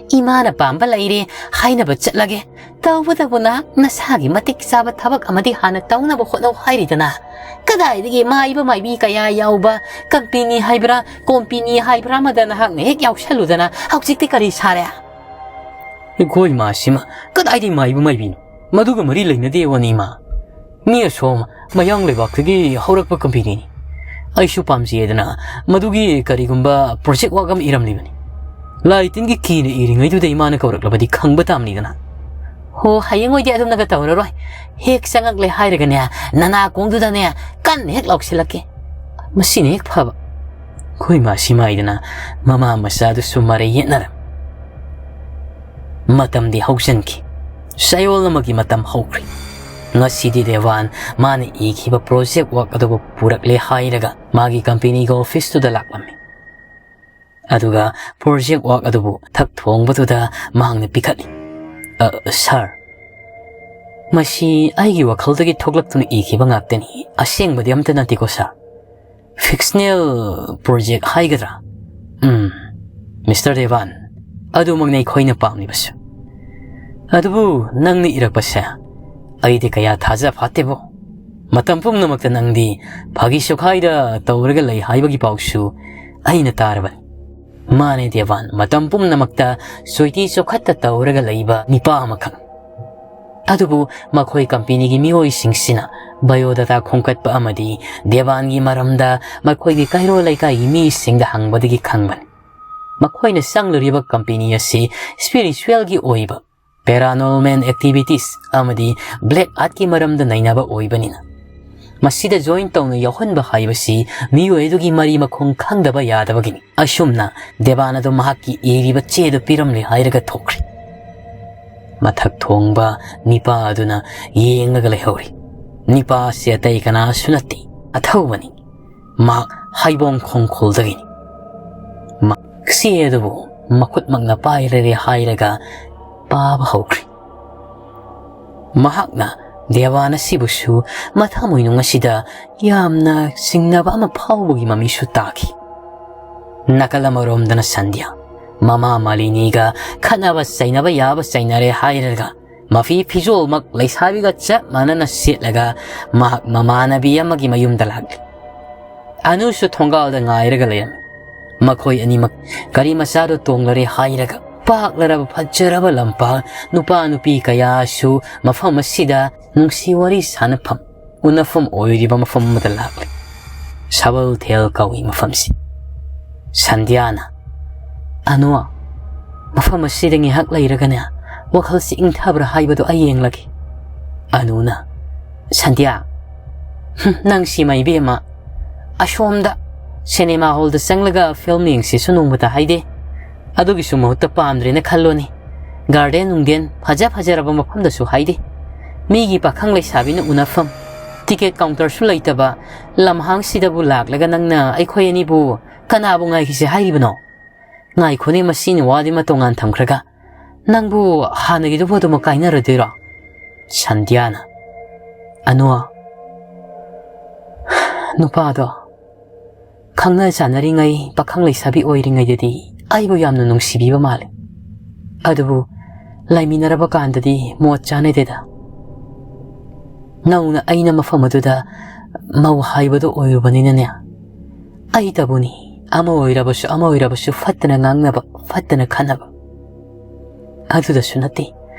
ꯏꯃꯥꯅ ꯄꯥꯝꯕ ꯂꯩꯔꯦ ꯍꯥꯏꯅꯕ ꯆꯠꯂꯒꯦ꯫ ꯇꯧꯕꯇꯕꯨ ꯅꯍꯥꯛ ꯅꯁꯥꯒꯤ ꯃꯇꯤꯛ ꯆꯥꯕ ꯊꯕꯛ ꯑꯃꯗꯤ ꯍꯥꯟꯅ ꯇꯧꯅꯕ ꯍꯣꯠꯅꯧ ꯍꯥꯏꯔꯤꯗꯅ꯫ ꯀꯗꯥꯏꯗꯒꯤ ꯃꯥꯏꯕ ꯃꯥꯏꯕꯤ ꯀꯌꯥ ꯌꯥꯎꯕ ꯀꯝꯄꯦꯅꯤ ꯍꯥꯏꯕ꯭ꯔꯥ, ꯀꯣꯝꯄꯦꯅꯤ ꯍꯥꯏꯕ꯭ꯔꯥ ꯑꯃꯗ ꯅꯍꯥꯛꯅ ꯍꯦꯛ ꯌꯥꯎꯁꯜꯂꯨꯗꯅ ꯍꯧꯖꯤꯛꯇꯤ ꯀꯔꯤ ꯁꯥꯔꯦ? ꯑꯩꯈꯣꯏ ꯏꯃꯥꯁꯤꯃ ꯀꯗꯥꯏꯗꯒꯤ ꯃꯥꯏꯕ ꯃꯥꯏꯕꯤꯅꯣ? ꯃꯗꯨꯒ ꯃꯔꯤ ꯂꯩꯅꯗꯦ ꯋꯥꯅꯤ, ꯏꯃꯥ꯫ ꯃꯤ ꯑꯁꯣꯝ ꯃꯌꯥꯡ ꯂꯩꯕꯥꯛꯇꯒꯤ ꯍꯧꯔꯛꯄ ꯀꯝꯄꯦꯅꯤꯅꯤ꯫ ꯑꯩꯁꯨ ꯄꯥꯝꯖꯩꯗꯅ ꯃꯗꯨꯒꯤ ꯀꯔꯤꯒꯨꯝꯕ ꯄ꯭ꯔꯣꯖꯦꯛ ꯋꯥꯔꯛ ꯑꯃ ꯏꯔꯝꯂꯤꯕꯅꯤ꯫ ꯂꯥꯏ ꯇꯤꯟꯒꯤ ꯀꯤꯅ ꯏꯔꯤꯉꯩꯗꯨꯗ ꯏꯃꯥꯅ ꯀꯧꯔꯛꯂꯕꯗꯤ ꯈꯪꯕ ꯇꯥꯕꯅꯤꯗꯅ꯫ ꯍꯣ, ꯍꯌꯦꯡ ꯑꯣꯏꯗꯤ ꯑꯗꯨꯝꯅꯒ ꯇꯧꯔꯔꯣꯏ꯫ ꯍꯦꯛ ꯆꯪꯉꯛꯂꯦ ꯍꯥꯏꯔꯒꯅꯦ, ꯅꯅꯥꯀꯣꯡꯗꯨꯗꯅꯦ ꯀꯟꯅ ꯍꯦꯛ ꯂꯥꯎꯁꯤꯜꯂꯛꯀꯦ꯫ ꯃꯁꯤꯅ ꯍꯦꯛ ꯐꯕ꯫ ꯑꯩꯈꯣꯏ ꯏꯃꯥ ꯁꯤꯃꯥꯏꯗꯅ ꯃꯃꯥ ꯃꯆꯥꯗꯨꯁꯨ ꯃꯔꯩ ꯌꯦꯠꯅꯔꯝꯃꯤ꯫ ꯃꯇꯝꯗꯤ ꯍꯧꯖꯤꯟꯈꯤ꯫ ꯆꯌꯣꯜ ꯑꯃꯒꯤ ꯃꯇꯝ ꯍꯧꯈ꯭ꯔꯦ꯫ ꯉꯁꯤꯗꯤ ꯗꯦꯋꯥꯟ ꯃꯥꯅ ꯏꯈꯤꯕ ꯄ꯭ꯔꯣꯖꯦꯛ ꯋꯥꯔꯛ ꯑꯗꯨꯕꯨ ꯄꯨꯔꯛꯂꯦ ꯍꯥꯏꯔꯒ ꯃꯥꯒꯤ ꯀꯝꯄꯦꯅꯤꯒꯤ ꯑꯣꯐꯤꯁꯇꯨꯗ ꯂꯥꯛꯂꯝꯃꯤ꯫ ꯑꯗꯨꯒ ꯄ꯭ꯔꯣꯖꯦꯛ ꯋꯥꯔꯛ ꯑꯗꯨꯕꯨ ꯊꯛ ꯊꯣꯡꯕꯗꯨꯗ ꯃꯍꯥꯛꯅ ꯄꯤꯈꯠꯂꯤ꯫ "ꯑ, ꯁꯥꯔ, ꯃꯁꯤ ꯑꯩꯒꯤ ꯋꯥꯈꯜꯗꯒꯤ ꯊꯣꯛꯂꯛꯇꯨꯅ ꯏꯈꯤꯕ ꯉꯥꯛꯇꯅꯤ꯫ ꯑꯁꯦꯡꯕꯗꯤ ꯑꯝꯇ ꯅꯠꯇꯦꯀꯣ, ꯁꯥꯔ꯫ ꯐꯤꯛꯁꯅꯦꯜ ꯄ꯭ꯔꯣꯖꯦꯛ ꯍꯥꯏꯒꯗ꯭ꯔꯥ? ꯎꯝ, ꯃꯤꯁꯇꯔ ꯗꯦꯕꯥꯟ, ꯑꯗꯨꯃꯛꯅꯤ ꯑꯩꯈꯣꯏꯅ ꯄꯥꯝꯂꯤꯕꯁꯨ꯫ ꯑꯗꯨꯕꯨ ꯅꯪꯅ ꯏꯔꯛꯄꯁꯦ ꯑꯩꯗꯤ ꯀꯌꯥ ꯊꯥꯖ ꯐꯥꯠꯇꯦꯕꯣ꯫ ꯃꯇꯝ ꯄꯨꯝꯅꯃꯛꯇ ꯅꯪꯗꯤ ꯐꯥꯒꯤ ꯆꯨꯈꯥꯏꯗ ꯇꯧꯔꯒ ꯂꯩ ꯍꯥꯏꯕꯒꯤ ꯄꯥꯎꯁꯨ ꯑꯩꯅ ꯇꯥꯔꯕꯅꯤ꯫" ꯃꯥꯅꯦ ꯗꯦꯕꯥꯟ, ꯃꯇꯝ ꯄꯨꯝꯅꯃꯛꯇ ꯆꯣꯏꯇꯤ ꯆꯣꯈꯠꯇ ꯇꯧꯔꯒ ꯂꯩꯕ ꯅꯤꯄꯥ ꯑꯃꯈꯛ꯫ ꯑꯗꯨꯕꯨ ꯃꯈꯣꯏ ꯀꯝꯄꯦꯅꯤꯒꯤ ꯃꯤꯑꯣꯏꯁꯤꯡꯁꯤꯅ ꯕꯥꯏꯑꯣꯗꯥꯇꯥ ꯈꯣꯝꯒꯠꯄ ꯑꯃꯗꯤ ꯗꯦꯕꯥꯟꯒꯤ ꯃꯔꯝꯗ ꯃꯈꯣꯏꯒꯤ ꯀꯩꯔꯣꯜ ꯂꯩꯀꯥꯏꯒꯤ ꯃꯤꯁꯤꯡꯗ ꯍꯪꯕꯗꯒꯤ ꯈꯪꯕꯅꯤ꯫ ꯃꯈꯣꯏꯅ ꯆꯪꯂꯨꯔꯤꯕ ꯀꯝꯄꯦꯅꯤ ꯑꯁꯤ ꯁ꯭ꯄꯤꯔꯤꯆꯨꯋꯦꯜꯒꯤ ꯑꯣꯏꯕ, ꯄꯦꯔꯥꯅꯣꯔꯃꯦꯜ ꯑꯦꯛꯇꯤꯚꯤꯇꯤꯁ ꯑꯃꯗꯤ ꯕ꯭ꯂꯦꯛ ꯑꯥꯔꯠꯀꯤ ꯃꯔꯝꯗ ꯅꯩꯅꯕ ꯑꯣꯏꯕꯅꯤꯅ, ꯃꯁꯤꯗ ꯖꯣꯏꯟ ꯇꯧꯅ ꯌꯥꯎꯍꯟꯕ ꯍꯥꯏꯕꯁꯤ ꯃꯤꯑꯣꯏ ꯑꯗꯨꯒꯤ ꯃꯔꯤ ꯃꯈꯣꯡ ꯈꯪꯗꯕ ꯌꯥꯗꯕꯒꯤꯅꯤ꯫ ꯑꯁꯨꯝꯅ ꯗꯦꯕꯥꯟ ꯑꯗꯨ ꯃꯍꯥꯛꯀꯤ ꯏꯔꯤꯕ ꯆꯦ ꯑꯗꯨ ꯄꯤꯔꯝꯂꯦ ꯍꯥꯏꯔꯒ ꯊꯣꯛꯈ꯭ꯔꯦ꯫ ꯃꯊꯛ ꯊꯣꯡꯕ ꯅꯤꯄꯥ ꯑꯗꯨꯅ ꯌꯦꯡꯂꯒ ꯂꯩꯍꯧꯔꯤ꯫ ꯅꯤꯄꯥ ꯑꯁꯤ ꯑꯇꯩ ꯀꯅꯥꯁꯨ ꯅꯠꯇꯦ, ꯑꯊꯧꯕꯅꯤ꯫ ꯃꯍꯥꯛ ꯍꯩꯕꯣꯡ ꯈꯣꯡꯈꯣꯜꯗꯒꯤꯅꯤ꯫ ꯃꯍꯥꯛ ꯆꯦ ꯑꯗꯨꯕꯨ ꯃꯈꯨꯠꯃꯛꯅ ꯄꯥꯏꯔꯦ ꯍꯥꯏꯔꯒ ꯄꯥꯕ ꯍꯧꯈ꯭ꯔꯦ꯫ ꯃꯍꯥꯛꯅ ꯗꯦꯋꯥꯟ ꯑꯁꯤꯕꯨꯁꯨ ꯃꯊꯃꯣꯏꯅꯨꯡ ꯑꯁꯤꯗ ꯌꯥꯝꯅ ꯆꯤꯡꯅꯕ ꯑꯃ ꯐꯥꯎꯕꯒꯤ ꯃꯃꯤꯁꯨ ꯇꯥꯈꯤ꯫ ꯅꯥꯀꯜ ꯑꯃꯔꯣꯝꯗꯅ ꯁꯟꯙ꯭ꯌꯥ, ꯃꯃꯥ ꯃꯥꯂꯤꯅꯤꯒ ꯈꯠꯅꯕ ꯆꯩꯅꯕ ꯌꯥꯕ ꯆꯩꯅꯔꯦ ꯍꯥꯏꯔꯒ, ꯃꯐꯤ ꯐꯤꯖꯣꯜꯃꯛ ꯂꯩꯁꯥꯕꯤꯒ ꯆꯞ ꯃꯥꯟꯅꯅ ꯁꯦꯠꯂꯒ ꯃꯍꯥꯛ ꯃꯃꯥꯟꯅꯕꯤ ꯑꯃꯒꯤ ꯃꯌꯨꯝꯗ ꯂꯥꯛꯂꯤ꯫ ꯑꯅꯨꯁꯨ ꯊꯣꯡꯒꯥꯜꯗ ꯉꯥꯏꯔꯒ ꯂꯩꯔꯝꯃꯤ꯫ ꯃꯈꯣꯏ ꯑꯅꯤꯃꯛ ꯒꯥꯔꯤ ꯃꯆꯥꯗꯨ ꯇꯣꯡꯂꯔꯦ ꯍꯥꯏꯔꯒ, ꯄꯥꯛꯂꯔꯕ ꯐꯖꯔꯕ ꯂꯝꯄꯥꯛ, ꯅꯨꯄꯥ ꯅꯨꯄꯤ ꯀꯌꯥꯁꯨ ꯃꯐꯝ ꯑꯁꯤꯗ ꯅꯨꯡꯁꯤ ꯋꯥꯔꯤ ꯁꯥꯅꯐꯝ, ꯎꯅꯐꯝ ꯑꯣꯏꯔꯤꯕ ꯃꯐꯝ ꯑꯃꯗ ꯂꯥꯛꯂꯤ꯫ ꯁꯕꯜꯊꯦꯜ ꯀꯧꯏ ꯃꯐꯝꯁꯤ꯫ ꯁꯟꯙ꯭ꯌꯥꯅ, "ꯑꯅꯨ, ꯃꯐꯝ ꯑꯁꯤꯗ ꯉꯥꯏꯍꯥꯛ ꯂꯩꯔꯒꯅꯦ, ꯋꯥꯈꯜꯁꯤ ꯏꯪꯊꯕ꯭ꯔꯥ ꯍꯥꯏꯕꯗꯨ ꯑꯩ ꯌꯦꯡꯂꯒꯦ"꯫ ꯑꯅꯨꯅ, "ꯁꯟꯙ꯭ꯌꯥ, ꯍꯨꯝ, ꯅꯪ ꯁꯤꯃ ꯏꯕꯦꯝꯃ, ꯑꯁꯣꯝꯗ ꯁꯤꯅꯦꯃꯥ ꯍꯣꯜꯗ ꯆꯪꯂꯒ ꯐꯤꯜꯝ ꯌꯦꯡꯁꯤꯁꯨ ꯅꯣꯡꯃꯇ ꯍꯥꯏꯗꯦ꯫ ꯑꯗꯨꯒꯤꯁꯨ ꯃꯍꯨꯠꯇ ꯄꯥꯝꯗ꯭ꯔꯦꯅ ꯈꯜꯂꯣꯅꯦ꯫ ꯒꯥꯔꯗꯦꯟ ꯅꯨꯡꯗꯦꯟ ꯐꯖ ꯐꯖꯔꯕ ꯃꯐꯝꯗꯁꯨ ꯍꯥꯏꯗꯦ꯫ ꯃꯤꯒꯤ ꯄꯥꯈꯪ ꯂꯩꯁꯥꯕꯤꯅ ꯎꯅꯐꯝ, ꯇꯤꯀꯦꯠ ꯀꯥꯎꯟꯇꯔꯁꯨ ꯂꯩꯇꯕ ꯂꯝꯍꯥꯡꯁꯤꯗꯕꯨ ꯂꯥꯛꯂꯒ ꯅꯪꯅ ꯑꯩꯈꯣꯏ ꯑꯅꯤꯕꯨ ꯀꯅꯥꯕꯨ ꯉꯥꯏꯈꯤꯁꯦ ꯍꯥꯏꯔꯤꯕꯅꯣ? ꯉꯥꯏꯈꯣꯅꯦ, ꯃꯁꯤꯅ ꯋꯥꯗꯤ ꯑꯃ ꯇꯣꯉꯥꯟ ꯊꯝꯈ꯭ꯔꯒ, ꯅꯪꯕꯨ ꯍꯥꯟꯅꯒꯤꯗꯨꯕꯨ ꯑꯗꯨꯃꯛ ꯀꯥꯏꯅꯔꯗꯣꯏꯔꯣ?" ꯁꯟꯙ꯭ꯌꯥꯅ, "ꯑꯅꯨ, ꯅꯨꯄꯥꯗꯣ ꯈꯪꯅ ꯆꯥꯟꯅꯔꯤꯉꯩ, ꯄꯥꯈꯪ ꯂꯩꯁꯥꯕꯤ ꯑꯣꯏꯔꯤꯉꯩꯗꯗꯤ ꯑꯩꯕꯨ ꯌꯥꯝꯅ ꯅꯨꯡꯁꯤꯕꯤꯕ ꯃꯥꯜꯂꯤ꯫ ꯑꯗꯨꯕꯨ ꯂꯩꯃꯤꯟꯅꯔꯕ ꯀꯥꯟꯗꯗꯤ ꯃꯣꯠ ꯆꯥꯅꯗꯦꯗ꯫ ꯅꯧꯅ ꯑꯩꯅ ꯃꯐꯝ ꯑꯗꯨꯗ ꯃꯧ ꯍꯥꯏꯕꯗꯨ ꯑꯣꯏꯔꯨꯕꯅꯤꯅꯅꯦ, ꯑꯩꯇꯕꯨꯅꯤ, ꯑꯃ ꯑꯣꯏꯔꯕꯁꯨ ꯑꯃ ꯑꯣꯏꯔꯕꯁꯨ ꯐꯠꯇꯅ ꯉꯥꯡꯅꯕ, ꯐꯠꯇꯅ ꯈꯟꯅꯕ꯫ ꯑꯗꯨꯗꯁꯨ ꯅꯠꯇꯦ,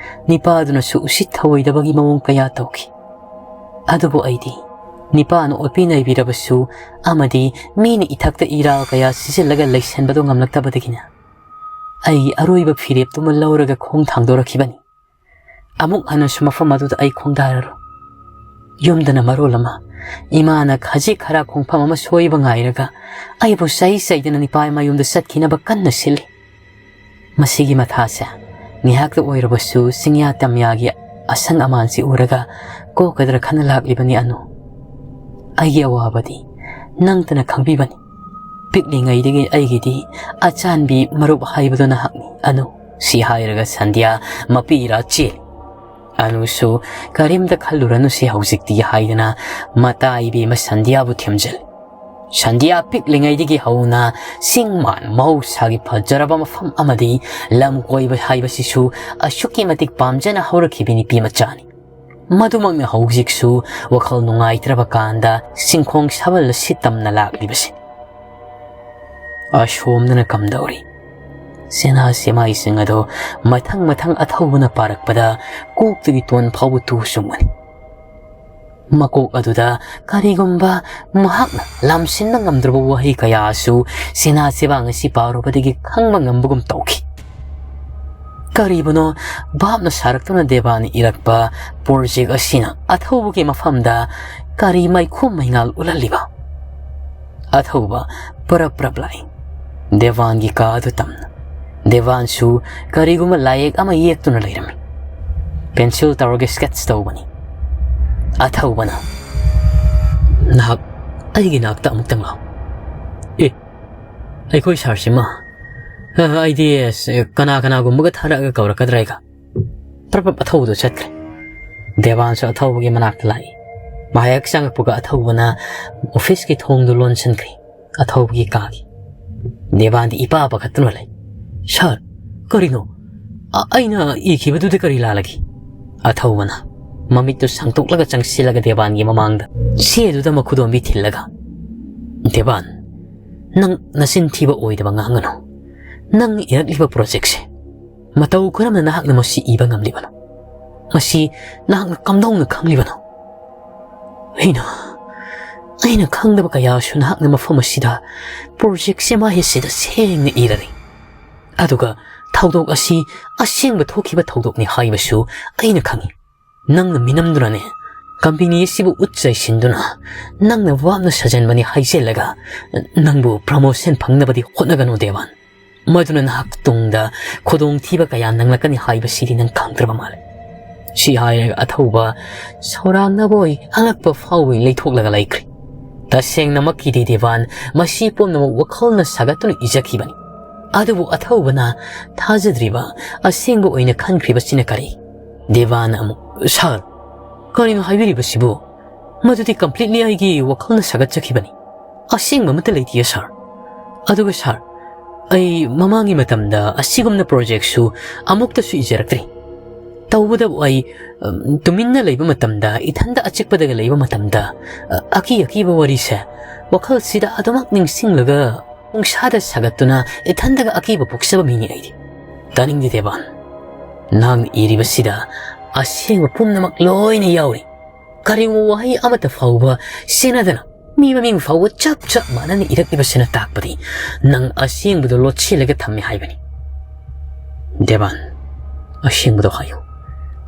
ꯅꯤꯄꯥꯗꯨꯅꯁꯨ ꯎꯁꯤꯠ ꯊꯑꯣꯏꯗꯕꯒꯤ ꯃꯑꯣꯡ ꯀꯌꯥ ꯇꯧꯈꯤ꯫ ꯑꯗꯨꯕꯨ ꯑꯩꯗꯤ ꯅꯤꯄꯥꯅ ꯑꯣꯠꯄꯤ ꯅꯩꯕꯤꯔꯕꯁꯨ ꯑꯃꯗꯤ ꯃꯤꯅ ꯏꯊꯛꯇ ꯏꯔꯥꯜ ꯀꯌꯥ ꯁꯤꯖꯤꯜꯂꯒ ꯂꯩꯁꯟꯕꯗꯨ ꯉꯝꯂꯛꯇꯕꯗꯒꯤꯅ ꯑꯩꯒꯤ ꯑꯔꯣꯏꯕ ꯐꯤꯔꯦꯞꯇꯨꯃ ꯂꯧꯔꯒ ꯈꯣꯡ ꯊꯥꯡꯗꯣꯔꯛꯈꯤꯕꯅꯤ꯫ ꯑꯃꯨꯛ ꯍꯟꯅꯁꯨ ꯃꯐꯝ ꯑꯗꯨꯗ ꯑꯩ ꯈꯣꯡꯗꯥꯔꯔꯣꯏ꯫ ꯌꯨꯝꯗꯅ ꯃꯔꯣꯜ ꯑꯃ ꯏꯃꯥꯅ ꯈꯖꯤꯛ ꯈꯔ ꯈꯣꯡꯐꯝ ꯑꯃ ꯁꯣꯏꯕ ꯉꯥꯏꯔꯒ ꯑꯩꯕꯨ ꯆꯩ ꯆꯩꯗꯅ ꯅꯤꯄꯥ ꯃꯌꯨꯝꯗ ꯆꯠꯈꯤꯅꯕ ꯀꯟꯅ ꯁꯤꯜꯂꯤ꯫ ꯃꯁꯤꯒꯤ ꯃꯊꯥꯁꯦ ꯉꯥꯏꯍꯥꯛꯇ ꯑꯣꯏꯔꯕꯁꯨ ꯆꯤꯡꯌꯥ ꯇꯝꯌꯥꯒꯤ ꯑꯁꯪ ꯑꯃꯥꯟꯁꯤ ꯎꯔꯒ ꯀꯣꯛꯀꯗ꯭ꯔꯥ ꯈꯟꯅ ꯂꯥꯛꯂꯤꯕꯅꯤ ꯑꯅꯨ꯫ ꯑꯩꯒꯤ ꯑꯋꯥꯕꯗꯤ ꯅꯪꯇꯅ ꯈꯪꯕꯤꯕꯅꯤ꯫ ꯄꯤꯛꯂꯤꯉꯩꯗꯒꯤ ꯑꯩꯒꯤꯗꯤ ꯑꯆꯥꯟꯕꯤ ꯃꯔꯨꯞ ꯍꯥꯏꯕꯗꯨ ꯅꯍꯥꯛꯅꯤ ꯑꯅꯨ꯫ ꯁꯤ ꯍꯥꯏꯔꯒ ꯁꯟꯙ꯭ꯌꯥ ꯃꯄꯤ ꯏꯔꯥ ꯆꯦꯜꯂꯤ꯫ ꯑꯅꯨꯁꯨ "ꯀꯔꯤꯝꯇ ꯈꯜꯂꯨꯔꯅꯨꯁꯦ ꯍꯧꯖꯤꯛꯇꯤ" ꯍꯥꯏꯗꯅ ꯃꯇꯥ ꯏꯕꯦꯝꯃ ꯁꯟꯙ꯭ꯌꯥꯕꯨ ꯊꯦꯝꯖꯤꯜꯂꯤ꯫ ꯁꯟꯙ꯭ꯌꯥ ꯄꯤꯛꯂꯤꯉꯩꯗꯒꯤ ꯍꯧꯅ ꯆꯤꯡ ꯃꯥꯟ ꯃꯍꯧꯁꯥꯒꯤ ꯐꯖꯔꯕ ꯃꯐꯝ ꯑꯃꯗꯤ ꯂꯝ ꯀꯣꯏꯕ ꯍꯥꯏꯕꯁꯤꯁꯨ ꯑꯁꯨꯛꯀꯤ ꯃꯇꯤꯛ ꯄꯥꯝꯖꯅ ꯍꯧꯔꯛꯈꯤꯕꯤ ꯅꯨꯄꯤ ꯃꯆꯥꯅꯤ꯫ ꯃꯗꯨꯃꯛꯅ ꯍꯧꯖꯤꯛꯁꯨ ꯋꯥꯈꯜ ꯅꯨꯡꯉꯥꯏꯇ꯭ꯔꯕ ꯀꯥꯟꯗ ꯆꯤꯡꯈꯣꯡ ꯁꯥꯕꯜ ꯑꯁꯤ ꯇꯝꯅ ꯂꯥꯛꯂꯤꯕꯁꯤ꯫ ꯑꯁꯣꯝꯗꯅ ꯀꯝꯗꯧꯔꯤ? ꯁꯦꯅꯥ ꯁꯦꯃꯥꯏꯁꯤꯡ ꯑꯗꯣ ꯃꯊꯪ ꯃꯊꯪ ꯑꯊꯧꯕꯅ ꯄꯥꯔꯛꯄꯗ ꯀꯣꯛꯇꯒꯤ ꯇꯣꯟ ꯐꯥꯎꯕ ꯇꯨ ꯆꯨꯡꯕꯅꯤ꯫ ꯃꯀꯣꯛ ꯑꯗꯨꯗ ꯀꯔꯤꯒꯨꯝꯕ ꯃꯍꯥꯛꯅ ꯂꯥꯝꯁꯤꯟꯕ ꯉꯝꯗ꯭ꯔꯕ ꯋꯥꯍꯩ ꯀꯌꯥꯁꯨ ꯁꯦꯅꯥ ꯁꯦꯕꯥꯡ ꯑꯁꯤ ꯄꯥꯔꯨꯕꯗꯒꯤ ꯈꯪꯕ ꯉꯝꯕꯒꯨꯝ ꯇꯧꯈꯤ꯫ ꯀꯔꯤꯕꯨꯅꯣ ꯚꯥꯞꯅ ꯁꯥꯔꯛꯇꯨꯅ ꯗꯦꯕꯥꯟꯅ ꯏꯔꯛꯄ ꯄ꯭ꯔꯣꯖꯦꯛ ꯑꯁꯤꯅ ꯑꯊꯧꯕꯒꯤ ꯃꯐꯝꯗ ꯀꯔꯤ ꯃꯩꯈꯨ ꯃꯩꯉꯥꯜ ꯎꯠꯍꯜꯂꯤꯕ? ꯑꯊꯧꯕ ꯄꯔꯞ ꯄꯔꯞ ꯂꯥꯛꯏ꯫ ꯗꯦꯕꯥꯟꯒꯤ ꯀꯥ ꯑꯗꯨ ꯇꯝꯅ꯫ ꯗꯦꯕꯥꯟꯁꯨ ꯀꯔꯤꯒꯨꯝꯕ ꯂꯥꯏꯌꯦꯛ ꯑꯃ ꯌꯦꯛꯇꯨꯅ ꯂꯩꯔꯝꯃꯤ꯫ ꯄꯦꯟꯁꯤꯜ ꯇꯧꯔꯒ ꯁ꯭ꯀꯦꯠꯁ ꯇꯧꯕꯅꯤ꯫ ꯑꯊꯧꯕꯅ, "ꯅꯍꯥꯛ ꯑꯩꯒꯤ ꯅꯥꯛꯇ ꯑꯃꯨꯛꯇꯪ ꯂꯥꯛꯎ"꯫ "ꯑꯦ, ꯑꯩꯈꯣꯏ ꯁꯥꯔꯁꯤꯃ? ꯑ, ꯑꯩꯗꯤ, ꯑꯁ, ꯀꯅꯥ ꯀꯅꯥꯒꯨꯝꯕꯒ ꯊꯥꯔꯛꯑꯒ ꯀꯧꯔꯛꯀꯗ꯭ꯔꯥ ꯍꯥꯏꯒ"꯫ ꯄ꯭ꯔꯞ ꯄ꯭ꯔꯞ ꯑꯊꯧꯕꯗꯣ ꯆꯠꯈ꯭ꯔꯦ꯫ ꯗꯦꯕꯥꯟꯁꯨ ꯑꯊꯧꯕꯒꯤ ꯃꯅꯥꯛꯇ ꯂꯥꯛꯏ꯫ ꯃꯍꯥꯛ ꯆꯪꯉꯛꯄꯒ ꯑꯊꯧꯕꯅ ꯑꯣꯐꯤꯁꯀꯤ ꯊꯣꯡꯗꯨ ꯂꯣꯟꯁꯤꯟꯈ꯭ꯔꯦ꯫ ꯑꯊꯧꯕꯒꯤ ꯀꯥꯒꯤ꯫ ꯗꯦꯕꯥꯟꯗꯤ ꯏꯄꯥ ꯄꯥꯈꯠꯇꯨꯅ ꯂꯩ꯫ "ꯁꯥꯔ, ꯀꯔꯤꯅꯣ? ꯑ-, ꯑꯩꯅ ꯏꯈꯤꯕꯗꯨꯗ ꯀꯔꯤ ꯂꯥꯜꯂꯒꯦ?" ꯑꯊꯧꯕꯅ ꯃꯃꯤꯠꯇꯨ ꯁꯥꯡꯗꯣꯛꯂꯒ ꯆꯪꯁꯤꯜꯂꯒ ꯗꯦꯕꯥꯟꯒꯤ ꯃꯃꯥꯡꯗ ꯆꯦꯗꯨꯗ ꯃꯈꯨꯗꯣꯝꯕꯤ ꯊꯤꯜꯂꯒ, "ꯗꯦꯕꯥꯟ, ꯅꯪ ꯅꯆꯤꯟ ꯊꯤꯕ ꯑꯣꯏꯗꯕ ꯉꯥꯡꯒꯅꯨ꯫ ꯅꯪ ꯏꯔꯛꯂꯤꯕ ꯄ꯭ꯔꯣꯖꯦꯛꯁꯦ ꯃꯇꯧ ꯀꯔꯝꯅ ꯅꯍꯥꯛꯅ ꯃꯁꯤ ꯏꯕ ꯉꯝꯂꯤꯕꯅꯣ? ꯃꯁꯤ ꯅꯍꯥꯛꯅ ꯀꯝꯗꯧꯅ ꯈꯪꯂꯤꯕꯅꯣ? ꯑꯩꯅ, ꯑꯩꯅ ꯈꯪꯗꯕ ꯀꯌꯥꯁꯨ ꯅꯍꯥꯛꯅ ꯃꯐꯝ ꯑꯁꯤꯗ ꯄ꯭ꯔꯣꯖꯦꯛꯁꯦ ꯃꯥꯏ ꯑꯁꯤꯗ ꯁꯦꯡꯅ ꯏꯔꯔꯦ"꯫ ꯑꯗꯨꯒ ꯊꯧꯗꯣꯛ ꯑꯁꯤ ꯑꯁꯦꯡꯕ ꯊꯣꯛꯈꯤꯕ ꯊꯧꯗꯣꯛꯅꯤ ꯍꯥꯏꯕꯁꯨ ꯑꯩꯅ ꯈꯪꯏ꯫ ꯅꯪꯅ ꯃꯤꯅꯝꯗꯨꯅꯅꯦ, ꯀꯝꯄꯦꯅꯤ ꯑꯁꯤꯕꯨ ꯎꯠ ꯆꯥꯏꯁꯤꯟꯗꯨꯅ, ꯅꯪꯅ ꯋꯥꯞꯅ ꯁꯥꯖꯟꯕꯅꯤ ꯍꯥꯏꯖꯤꯜꯂꯒ ꯅꯪꯕꯨ ꯄ꯭ꯔꯃꯣꯁꯟ ꯐꯪꯅꯕꯗꯤ ꯍꯣꯠꯅꯒꯅꯨ ꯗꯦꯕꯥꯟ꯫ ꯃꯗꯨꯅ ꯅꯍꯥꯛ ꯇꯨꯡꯗ ꯈꯨꯗꯣꯡꯊꯤꯕ ꯀꯌꯥ ꯅꯪꯂꯛꯀꯅꯤ ꯍꯥꯏꯕꯁꯤꯗꯤ ꯅꯪ ꯈꯪꯗ꯭ꯔꯕ ꯃꯥꯜꯂꯦ꯫ ꯁꯤ ꯍꯥꯏꯔꯒ ꯑꯊꯧꯕ ꯁꯧꯔꯥꯡꯅꯕꯣꯏ ꯑꯉꯛꯄ ꯐꯥꯎꯕꯣꯏ ꯂꯩꯊꯣꯛꯂꯒ ꯂꯩꯈ꯭ꯔꯦ꯫ ꯇꯁꯦꯡꯅꯃꯛꯀꯤꯗꯤ ꯗꯦꯕꯥꯟ ꯃꯁꯤ ꯄꯨꯝꯅꯃꯛ ꯋꯥꯈꯜꯅ ꯁꯥꯒꯠꯇꯨꯅ ꯏꯖꯈꯤꯕꯅꯤ꯫ ꯑꯗꯨꯕꯨ ꯑꯊꯧꯕꯅ ꯊꯥꯖꯗ꯭ꯔꯤꯕ ꯑꯁꯦꯡꯕ ꯑꯣꯏꯅ ꯈꯟꯈ꯭ꯔꯤꯕꯁꯤꯅ ꯀꯔꯤ? ꯗꯦꯕꯥꯟ ꯑꯃꯨꯛ, "ꯁꯥꯔ, ꯀꯔꯤꯅꯣ ꯍꯥꯏꯕꯤꯔꯤꯕꯁꯤꯕꯨ? ꯃꯗꯨꯗꯤ ꯀꯝꯄ꯭ꯂꯤꯠꯂꯤ ꯑꯩꯒꯤ ꯋꯥꯈꯜꯅ ꯁꯥꯒꯠꯆꯈꯤꯕꯅꯤ꯫ ꯑꯁꯦꯡꯕ ꯑꯃꯠꯇ ꯂꯩꯇꯤꯌꯦ ꯁꯥꯔ꯫ ꯑꯗꯨꯒ ꯁꯥꯔ, ꯑꯩ ꯃꯃꯥꯡꯒꯤ ꯃꯇꯝꯗ ꯑꯁꯤꯒꯨꯝꯅ ꯄ꯭ꯔꯣꯖꯦꯛꯁꯨ ꯑꯃꯨꯛꯇꯁꯨ ꯏꯖꯔꯛꯇ꯭ꯔꯤ꯫ ꯇꯧꯕꯇꯕꯨ ꯑꯩ, ꯎꯝ, ꯇꯨꯃꯤꯟꯅ ꯂꯩꯕ ꯃꯇꯝꯗ, ꯏꯊꯟꯗ ꯑꯆꯤꯛꯄꯗꯒ ꯂꯩꯕ ꯃꯇꯝꯗ, ꯑ, ꯑꯀꯤ ꯑꯀꯤꯕ ꯋꯥꯔꯤꯁꯦ ꯋꯥꯈꯜꯁꯤꯗ ꯑꯗꯨꯃꯛ ꯅꯤꯡꯁꯤꯡꯂꯒ ꯄꯨꯡꯁꯥꯗ ꯁꯥꯒꯠꯇꯨꯅ ꯏꯊꯟꯗꯒ ꯑꯀꯤꯕ ꯄꯣꯛꯆꯕ ꯃꯤꯅꯤ ꯑꯩꯗꯤ꯫ ꯇꯥꯅꯤꯡꯗꯦ ꯗꯦꯕꯥꯟ, ꯅꯍꯥꯛꯅ ꯏꯔꯤꯕꯁꯤꯗ ꯑꯁꯦꯡꯕ ꯄꯨꯝꯅꯃꯛ ꯂꯣꯏꯅ ꯌꯥꯎꯔꯤ꯫ ꯀꯔꯤꯒꯨꯝꯕ ꯋꯥꯍꯩ ꯑꯃꯠꯇ ꯐꯥꯎꯕ ꯁꯤꯖꯤꯟꯅꯗꯅ ꯃꯤ ꯃꯃꯤꯡ ꯐꯥꯎꯕ ꯆꯞ ꯆꯞ ꯃꯥꯟꯅꯅ ꯏꯔꯛꯂꯤꯕꯁꯤꯅ ꯇꯥꯛꯄꯗꯤ ꯅꯪ ꯑꯁꯦꯡꯕꯗꯣ ꯂꯣꯠꯁꯤꯜꯂꯒ ꯊꯝꯃꯦ ꯍꯥꯏꯕꯅꯤ꯫ ꯗꯦꯕꯥꯟ, ꯑꯁꯦꯡꯕꯗꯣ ꯍꯥꯏꯌꯨ꯫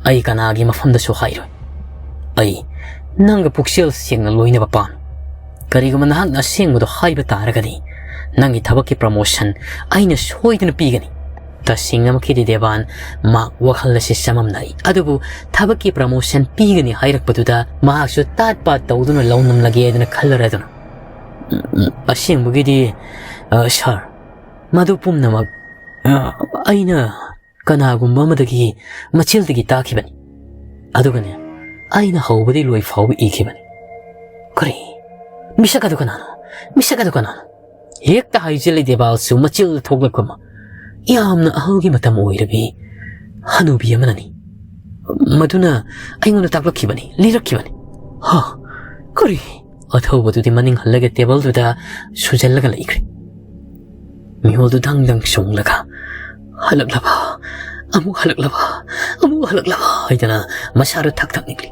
ꯑꯩ ꯀꯅꯥꯒꯤ ꯃꯐꯝꯗꯁꯨ ꯍꯥꯏꯔꯣꯏ꯫ ꯑꯩ ꯅꯪꯒ ꯄꯨꯛꯆꯦꯜ ꯁꯦꯡꯅ ꯂꯣꯏꯅꯕ ꯄꯥꯝꯃꯤ꯫ ꯀꯔꯤꯒꯨꯝꯕ ꯅꯍꯥꯛꯅ ꯑꯁꯦꯡꯕꯗꯣ ꯍꯥꯏꯕ ꯇꯥꯔꯒꯗꯤ ꯅꯪꯒꯤ ꯊꯕꯛꯀꯤ ꯄ꯭ꯔꯃꯣꯁꯟ ꯑꯩꯅ ꯁꯣꯏꯗꯅ ꯄꯤꯒꯅꯤ꯫ ꯇꯁꯦꯡꯅꯃꯛꯀꯤꯗꯤ ꯗꯦꯕꯥꯟ ꯃꯍꯥꯛ ꯋꯥꯈꯜ ꯑꯁꯤ ꯆꯃꯝꯅꯔꯤ꯫ ꯑꯗꯨꯕꯨ ꯊꯕꯛꯀꯤ ꯄ꯭ꯔꯃꯣꯁꯟ ꯄꯤꯒꯅꯤ ꯍꯥꯏꯔꯛꯄꯗꯨꯗ ꯃꯍꯥꯛꯁꯨ ꯇꯥꯠ ꯄꯥꯠ ꯇꯧꯗꯨꯅ ꯂꯧꯅꯝꯂꯒꯦ ꯍꯥꯏꯗꯨꯅ ꯈꯜꯂꯔꯦ ꯑꯗꯨꯅ꯫ "ꯎꯝ, ꯎꯝ, ꯑꯁꯦꯡꯕꯒꯤꯗꯤ, ꯑ, ꯁꯥꯔ, ꯃꯗꯨ ꯄꯨꯝꯅꯃꯛ, ꯑ, ꯑꯩꯅ ꯀꯅꯥꯒꯨꯝꯕ ꯑꯃꯗꯒꯤ ꯃꯆꯤꯜꯗꯒꯤ ꯇꯥꯈꯤꯕꯅꯤ꯫ ꯑꯗꯨꯒꯅꯦ, ꯑꯩꯅ ꯍꯧꯕꯗꯤ ꯂꯣꯏ ꯐꯥꯎꯕ ꯏꯈꯤꯕꯅꯤ꯫" "ꯀꯔꯤ? ꯃꯤꯁꯛ ꯑꯗꯨ ꯀꯅꯥꯅꯣ? ꯃꯤꯁꯛ ꯑꯗꯨ ꯀꯅꯥꯅꯣ?" ꯍꯦꯛꯇ ꯍꯥꯏꯖꯤꯜꯂꯤ ꯗꯦꯕꯥꯜꯁꯨ ꯃꯆꯤꯜꯗ ꯊꯣꯛꯂꯛꯄ ꯑꯃ꯫ "ꯌꯥꯝꯅ ꯑꯍꯜꯒꯤ ꯃꯇꯝ ꯑꯣꯏꯔꯕꯤ ꯍꯅꯨꯕꯤ ꯑꯃꯅꯅꯤ꯫ ꯃꯗꯨꯅ ꯑꯩꯉꯣꯟꯗ ꯇꯥꯛꯂꯛꯈꯤꯕꯅꯤ, ꯂꯤꯔꯛꯈꯤꯕꯅꯤ꯫" "ꯍꯥ? ꯀꯔꯤ?" ꯑꯊꯧꯕꯗꯨꯗꯤ ꯃꯅꯤꯡ ꯍꯜꯂꯒ ꯇꯦꯕꯜꯗꯨꯗ ꯁꯨꯖꯜꯂꯒ ꯂꯩꯈ꯭ꯔꯦ꯫ ꯃꯤꯍꯨꯜꯗꯨ ꯗꯪ ꯗꯪ ꯆꯣꯡꯂꯒ, "ꯍꯜꯂꯛꯂꯕ? ꯑꯃꯨꯛ ꯍꯜꯂꯛꯂꯕ? ꯑꯃꯨꯛ ꯍꯜꯂꯛꯂꯕ?" ꯍꯥꯏꯗꯅ ꯃꯁꯥꯗꯨ ꯊꯛ ꯊꯛ ꯅꯤꯛꯂꯤ꯫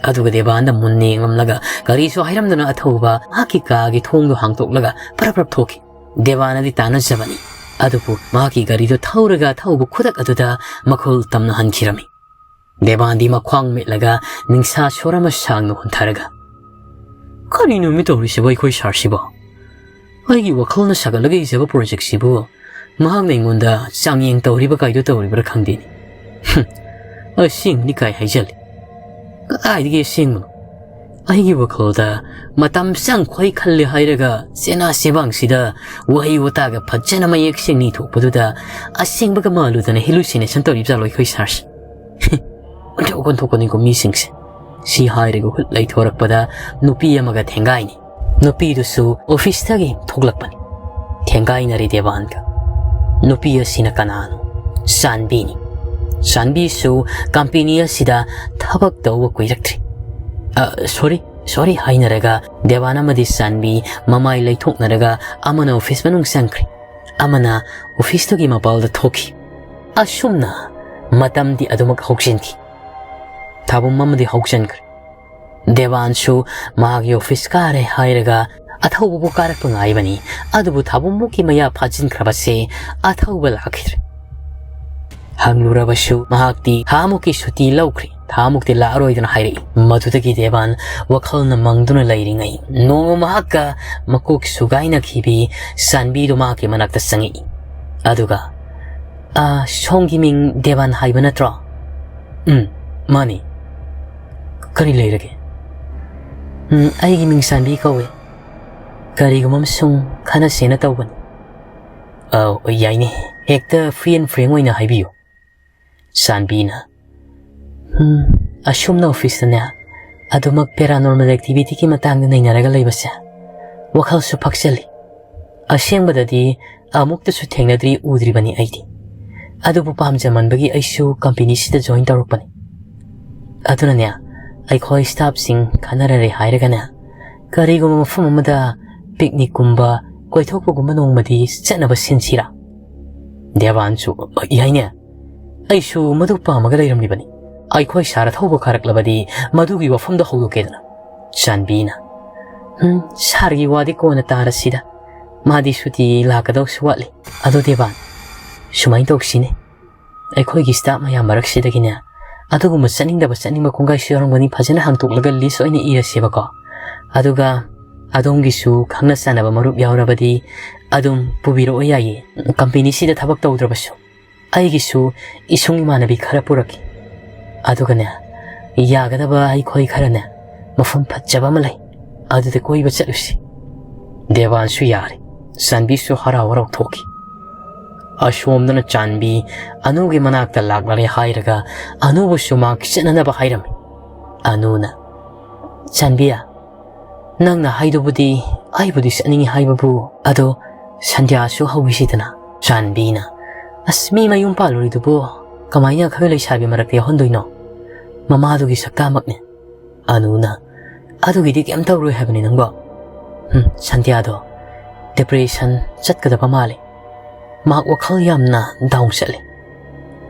ꯑꯗꯨꯒ ꯗꯦꯕꯥꯟꯗ ꯃꯨꯟꯅ ꯌꯦꯡꯂꯝꯂꯒ ꯀꯔꯤꯁꯨ ꯍꯥꯏꯔꯝꯗꯅ ꯑꯊꯧꯕ ꯃꯍꯥꯛꯀꯤ ꯀꯥꯒꯤ ꯊꯣꯡꯗꯨ ꯍꯥꯡꯗꯣꯛꯂꯒ ꯄꯔꯞ ꯄꯔꯞ ꯊꯣꯛꯈꯤ꯫ ꯗꯦꯕꯥꯟꯅꯗꯤ ꯇꯥꯟꯅꯖꯕꯅꯤ꯫ ꯑꯗꯨꯕꯨ ꯃꯍꯥꯛꯀꯤ ꯒꯥꯔꯤꯗꯨ ꯊꯧꯔꯒ ꯊꯧꯕ ꯈꯨꯗꯛ ꯑꯗꯨꯗ ꯃꯈꯨꯜ ꯇꯝꯅ ꯍꯟꯈꯤꯔꯝꯃꯤ꯫ ꯗꯦꯕꯥꯟꯗꯤ ꯃꯈ꯭ꯋꯥꯡ ꯃꯦꯠꯂꯒ ꯅꯤꯡꯁꯥ ꯁꯣꯔ ꯑꯃ ꯁꯥꯡꯅ ꯍꯣꯟꯊꯔꯒ, "ꯀꯔꯤꯅꯣꯃꯤ ꯇꯧꯔꯤꯁꯤꯕꯣ ꯑꯩꯈꯣꯏ ꯁꯥꯔꯁꯤꯕꯣ? ꯑꯩꯒꯤ ꯋꯥꯈꯜꯅ ꯁꯥꯒꯠꯂꯒ ꯏꯖꯕ ꯄ꯭ꯔꯣꯖꯦꯛꯁꯤꯕꯨ ꯃꯍꯥꯛꯅ ꯑꯩꯉꯣꯟꯗ ꯆꯥꯡꯌꯦꯡ ꯇꯧꯔꯤꯕ ꯀꯥꯏꯗꯨ ꯇꯧꯔꯤꯕ꯭ꯔꯥ ꯈꯪꯗꯦꯅꯦ꯫ ꯍꯨꯝ, ꯑꯁꯦꯡꯕꯅꯤ ꯀꯥꯏ ꯍꯥꯏꯖꯜꯂꯤ꯫ ꯀꯗꯥꯏꯗꯒꯤ ꯑꯁꯦꯡꯕꯅꯣ? ꯑꯩꯒꯤ ꯋꯥꯈꯜꯗ ꯃꯇꯝ ꯆꯪꯈꯣꯏ ꯈꯜꯂꯦ ꯍꯥꯏꯔꯒ ꯆꯦꯅꯥ ꯆꯦꯕꯥꯡꯁꯤꯗ ꯋꯥꯍꯩ ꯋꯥꯇꯥꯒ ꯐꯖꯅ ꯃꯌꯦꯛ ꯁꯦꯡꯅ ꯏꯊꯣꯛꯄꯗꯨꯗ ꯑꯁꯦꯡꯕꯒ ꯃꯥꯜꯂꯨꯗꯅ ꯍꯦꯂꯨꯁꯤꯅꯦꯁꯟ ꯇꯧꯔꯤꯕ ꯖꯥꯠꯂꯣ ꯑꯩꯈꯣꯏ ꯁꯥꯔꯁꯦ? ꯑꯣꯟꯊꯣꯛ ꯑꯣꯟꯊꯣꯛꯄꯅꯤꯀꯣ ꯃꯤꯁꯤꯡꯁꯦ"꯫ ꯁꯤ ꯍꯥꯏꯔꯒ ꯍꯨꯠ ꯂꯩꯊꯣꯔꯛꯄꯗ ꯅꯨꯄꯤ ꯑꯃꯒ ꯊꯦꯡꯒꯥꯏꯅꯤ꯫ ꯅꯨꯄꯤꯗꯨꯁꯨ ꯑꯣꯐꯤꯁꯇꯒꯤ ꯊꯣꯛꯂꯛꯄꯅꯤ꯫ ꯊꯦꯡꯒꯥꯏꯅꯔꯤ ꯗꯦꯕꯥꯟꯒ꯫ ꯅꯨꯄꯤ ꯑꯁꯤꯅ ꯀꯅꯥꯅꯣ? ꯆꯥꯟꯕꯤꯅꯤ꯫ ꯆꯥꯟꯕꯤꯁꯨ ꯀꯝꯄꯦꯅꯤ ꯑꯁꯤꯗ ꯊꯕꯛ ꯇꯧꯕ ꯀꯨꯏꯔꯛꯇ꯭ꯔꯤ꯫ "ꯑ, ꯁꯣꯔꯤ, ꯁꯣꯔꯤ" ꯍꯥꯏꯅꯔꯒ ꯗꯦꯕꯥꯟ ꯑꯃꯗꯤ ꯆꯥꯟꯕꯤ ꯃꯃꯥꯏ ꯂꯩꯊꯣꯛꯅꯔꯒ ꯑꯃꯅ ꯑꯣꯐꯤꯁ ꯃꯅꯨꯡ ꯆꯪꯈ꯭ꯔꯦ, ꯑꯃꯅ ꯑꯣꯐꯤꯁꯇꯨꯒꯤ ꯃꯄꯥꯜꯗ ꯊꯣꯛꯈꯤ꯫ ꯑꯁꯨꯝꯅ ꯃꯇꯝꯗꯤ ꯑꯗꯨꯃꯛ ꯍꯧꯖꯤꯟꯈꯤ꯫ ꯊꯥꯕꯨꯝ ꯑꯃꯗꯤ ꯍꯧꯖꯤꯟꯈ꯭ꯔꯦ꯫ ꯗꯦꯕꯥꯟꯁꯨ ꯃꯍꯥꯛꯀꯤ ꯑꯣꯐꯤꯁ ꯀꯥꯔꯦ ꯍꯥꯏꯔꯒ ꯑꯊꯧꯕꯕꯨ ꯀꯥꯔꯛꯄ ꯉꯥꯏꯕꯅꯤ꯫ ꯑꯗꯨꯕꯨ ꯊꯥꯕꯨꯝꯃꯨꯛꯀꯤ ꯃꯌꯥ ꯐꯥꯖꯤꯟꯈ꯭ꯔꯕꯁꯦ ꯑꯊꯧꯕ ꯂꯥꯛꯈꯤꯗ꯭ꯔꯦ꯫ ꯍꯪꯂꯨꯔꯕꯁꯨ ꯃꯍꯥꯛꯇꯤ ꯊꯥꯃꯨꯛꯀꯤ ꯁꯨꯇꯤ ꯂꯧꯈ꯭ꯔꯦ, ꯊꯥꯃꯨꯛꯇꯤ ꯂꯥꯛꯑꯔꯣꯏꯗꯅ ꯍꯥꯏꯔꯛꯏ꯫ ꯃꯗꯨꯗꯒꯤ ꯗꯦꯕꯥꯟ ꯋꯥꯈꯜꯅ ꯃꯪꯗꯨꯅ ꯂꯩꯔꯤꯉꯩ ꯅꯣꯡꯃ ꯃꯍꯥꯛꯀ ꯃꯀꯣꯛ ꯁꯨꯒꯥꯏꯅꯈꯤꯕꯤ ꯆꯥꯟꯕꯤꯗꯨ ꯃꯍꯥꯛꯀꯤ ꯃꯅꯥꯛꯇ ꯆꯪꯉꯛꯏ꯫ ꯑꯗꯨꯒ, "ꯑ, ꯁꯣꯝꯒꯤ ꯃꯤꯡ ꯗꯦꯕꯥꯟ ꯍꯥꯏꯕ ꯅꯠꯇ꯭ꯔꯣ?" "ꯎꯝ, ꯃꯥꯅꯤ꯫ ꯀꯔꯤ ꯂꯩꯔꯒꯦ?" "ꯎꯝ, ꯑꯩꯒꯤ ꯃꯤꯡ ꯆꯥꯟꯕꯤ ꯀꯧꯏ꯫ ꯀꯔꯤꯒꯨꯝꯕ ꯑꯃꯁꯨꯡ ꯈꯟꯅꯁꯦꯅ ꯇꯧꯕꯅꯤ꯫" "ꯑꯧ, ꯌꯥꯏꯅꯦ꯫ ꯍꯦꯛꯇ free and frank ꯑꯣꯏꯅ ꯍꯥꯏꯕꯤꯌꯨ꯫" ꯆꯥꯟꯕꯤꯅ, "ꯎꯝ, ꯑꯁꯨꯝꯅ ꯑꯣꯐꯤꯁꯇꯅꯦ ꯑꯗꯨꯃꯛ paranormal activityꯒꯤ ꯃꯇꯥꯡꯗ ꯅꯩꯅꯔꯒ ꯂꯩꯕꯁꯦ ꯋꯥꯈꯜꯁꯨ ꯐꯛꯆꯜꯂꯤ꯫ ꯑꯁꯦꯡꯕꯗꯗꯤ ꯑꯃꯨꯛꯇꯁꯨ ꯊꯦꯡꯅꯗ꯭ꯔꯤ, ꯎꯗ꯭ꯔꯤꯕꯅꯤ ꯑꯩꯗꯤ꯫ ꯑꯗꯨꯕꯨ ꯄꯥꯝꯖꯃꯟꯕꯒꯤ ꯑꯩꯁꯨ ꯀꯝꯄꯦꯅꯤꯁꯤꯗ join ꯇꯧꯔꯛꯄꯅꯤ꯫ ꯑꯗꯨꯅꯅꯦ, ꯑꯩꯈꯣꯏ staffꯁꯤꯡ ꯈꯟꯅꯔꯔꯦ ꯍꯥꯏꯔꯒꯅꯦ, ꯀꯔꯤꯒꯨꯝꯕ ꯃꯐꯝ ꯑꯃꯗ picnicꯀꯨꯝꯕ ꯀꯣꯏꯊꯣꯛꯄꯒꯨꯝꯕ ꯅꯣꯡꯃꯗꯤ ꯆꯠꯅꯕ ꯁꯤꯟꯁꯤꯔꯥ?" ꯗꯦꯕꯥꯟꯁꯨ, "ꯌꯥꯏꯅꯦ, ꯑꯩꯁꯨ ꯃꯗꯨ ꯄꯥꯝꯃꯒ ꯂꯩꯔꯝꯂꯤꯕꯅꯤ꯫ ꯑꯩꯈꯣꯏ ꯁꯥꯔ ꯊꯧꯕ ꯀꯥꯔꯛꯂꯕꯗꯤ ꯃꯗꯨꯒꯤ ꯋꯥꯐꯝꯗ ꯍꯧꯗꯣꯛꯀꯦꯗꯅ꯫" ꯆꯥꯟꯕꯤꯅ, "ꯎꯝ, ꯁꯥꯔꯒꯤ ꯋꯥꯗꯤ ꯀꯣꯟꯅ ꯇꯥꯔꯁꯤꯗ꯫ ꯃꯥꯗꯤ ꯁꯨꯇꯤ ꯂꯥꯛꯀꯗꯧꯁꯨ ꯋꯥꯠꯂꯤ꯫ ꯑꯗꯣ ꯗꯦꯕꯥꯟ, ꯁꯨꯃꯥꯏꯅ ꯇꯧꯁꯤꯅꯦ, ꯑꯩꯈꯣꯏꯒꯤ staff ꯃꯌꯥꯝ ꯃꯔꯛꯁꯤꯗꯒꯤꯅꯦ, ꯑꯗꯨꯒꯨꯝꯕ ꯆꯠꯅꯤꯡꯗꯕ ꯆꯠꯅꯤꯡꯕ ꯀꯣꯡꯒꯥꯏꯁꯨ ꯌꯥꯎꯔꯝꯒꯅꯤ, ꯐꯖꯅ ꯍꯥꯡꯇꯣꯛꯂꯒ list ꯑꯣꯏꯅ ꯏꯔꯁꯦꯕꯀꯣ꯫ ꯑꯗꯨꯒ ꯑꯗꯣꯝꯒꯤꯁꯨ ꯈꯪꯅ ꯆꯥꯟꯅꯕ ꯃꯔꯨꯞ ꯌꯥꯎꯔꯕꯗꯤ ꯑꯗꯨꯝ ꯄꯨꯕꯤꯔꯛꯑꯣ ꯌꯥꯏꯌꯦ, companyꯁꯤꯗ ꯊꯕꯛ ꯇꯧꯗ꯭ꯔꯕꯁꯨ꯫ ꯑꯩꯒꯤꯁꯨ ꯏꯁꯨꯡ ꯏꯃꯥꯟꯅꯕꯤ ꯈꯔ ꯄꯨꯔꯛꯀꯦ꯫ ꯑꯗꯨꯒꯅꯦ, ꯌꯥꯒꯗꯕ ꯑꯩꯈꯣꯏ ꯈꯔꯅꯦ, ꯃꯐꯝ ꯐꯖꯕ ꯑꯃ ꯂꯩ, ꯑꯗꯨꯗ ꯀꯣꯏꯕ ꯆꯠꯂꯨꯁꯤ꯫ ꯗꯦꯕꯥꯟꯁꯨ ꯌꯥꯔꯦ꯫ ꯆꯥꯟꯕꯤꯁꯨ ꯍꯔꯥꯎ ꯍꯔꯥꯎ ꯊꯣꯛꯈꯤ꯫ ꯑꯁꯣꯝꯗꯅ ꯆꯥꯟꯕꯤ ꯑꯅꯨꯒꯤ ꯃꯅꯥꯛꯇ ꯂꯥꯛꯂꯔꯦ ꯍꯥꯏꯔꯒ ꯑꯅꯨꯕꯨꯁꯨ ꯃꯍꯥꯛ ꯆꯠꯅꯅꯕ ꯍꯥꯏꯔꯝꯃꯤ꯫ ꯑꯅꯨꯅ, "ꯆꯥꯟꯕꯤ, ꯅꯪꯅ ꯍꯥꯏꯗꯨꯕꯨꯗꯤ ꯑꯩꯕꯨꯗꯤ ꯆꯠꯅꯤꯡꯉꯤ ꯍꯥꯏꯕꯕꯨ, ꯑꯗꯣ ꯁꯟꯙ꯭ꯌꯥꯁꯨ ꯍꯧꯈꯤꯁꯤꯗꯅ?" ꯆꯥꯟꯕꯤꯅ, "ꯑꯁ, ꯃꯤ ꯃꯌꯨꯝ ꯄꯥꯜꯂꯨꯔꯤꯗꯨꯕꯨ ꯀꯃꯥꯏꯅ ꯑꯩꯈꯣꯏ ꯂꯩꯁꯥꯕꯤ ꯃꯔꯛꯇ ꯌꯥꯎꯍꯟꯗꯣꯏꯅꯣ? ꯃꯃꯥꯗꯨꯒꯤ ꯁꯛꯇꯥꯃꯛꯅꯦ꯫" ꯑꯅꯨꯅ, "ꯑꯗꯨꯒꯤꯗꯤ ꯀꯩꯝ ꯇꯧꯔꯣꯏ ꯍꯥꯏꯕꯅꯤ ꯅꯪꯕꯣ꯫ ꯎꯝ, ꯁꯟꯙ꯭ꯌꯥꯗꯣ depression ꯆꯠꯀꯗꯕ ꯃꯥꯜꯂꯦ꯫ ꯃꯍꯥꯛ ꯋꯥꯈꯜ ꯌꯥꯝꯅ down ꯆꯠꯂꯦ꯫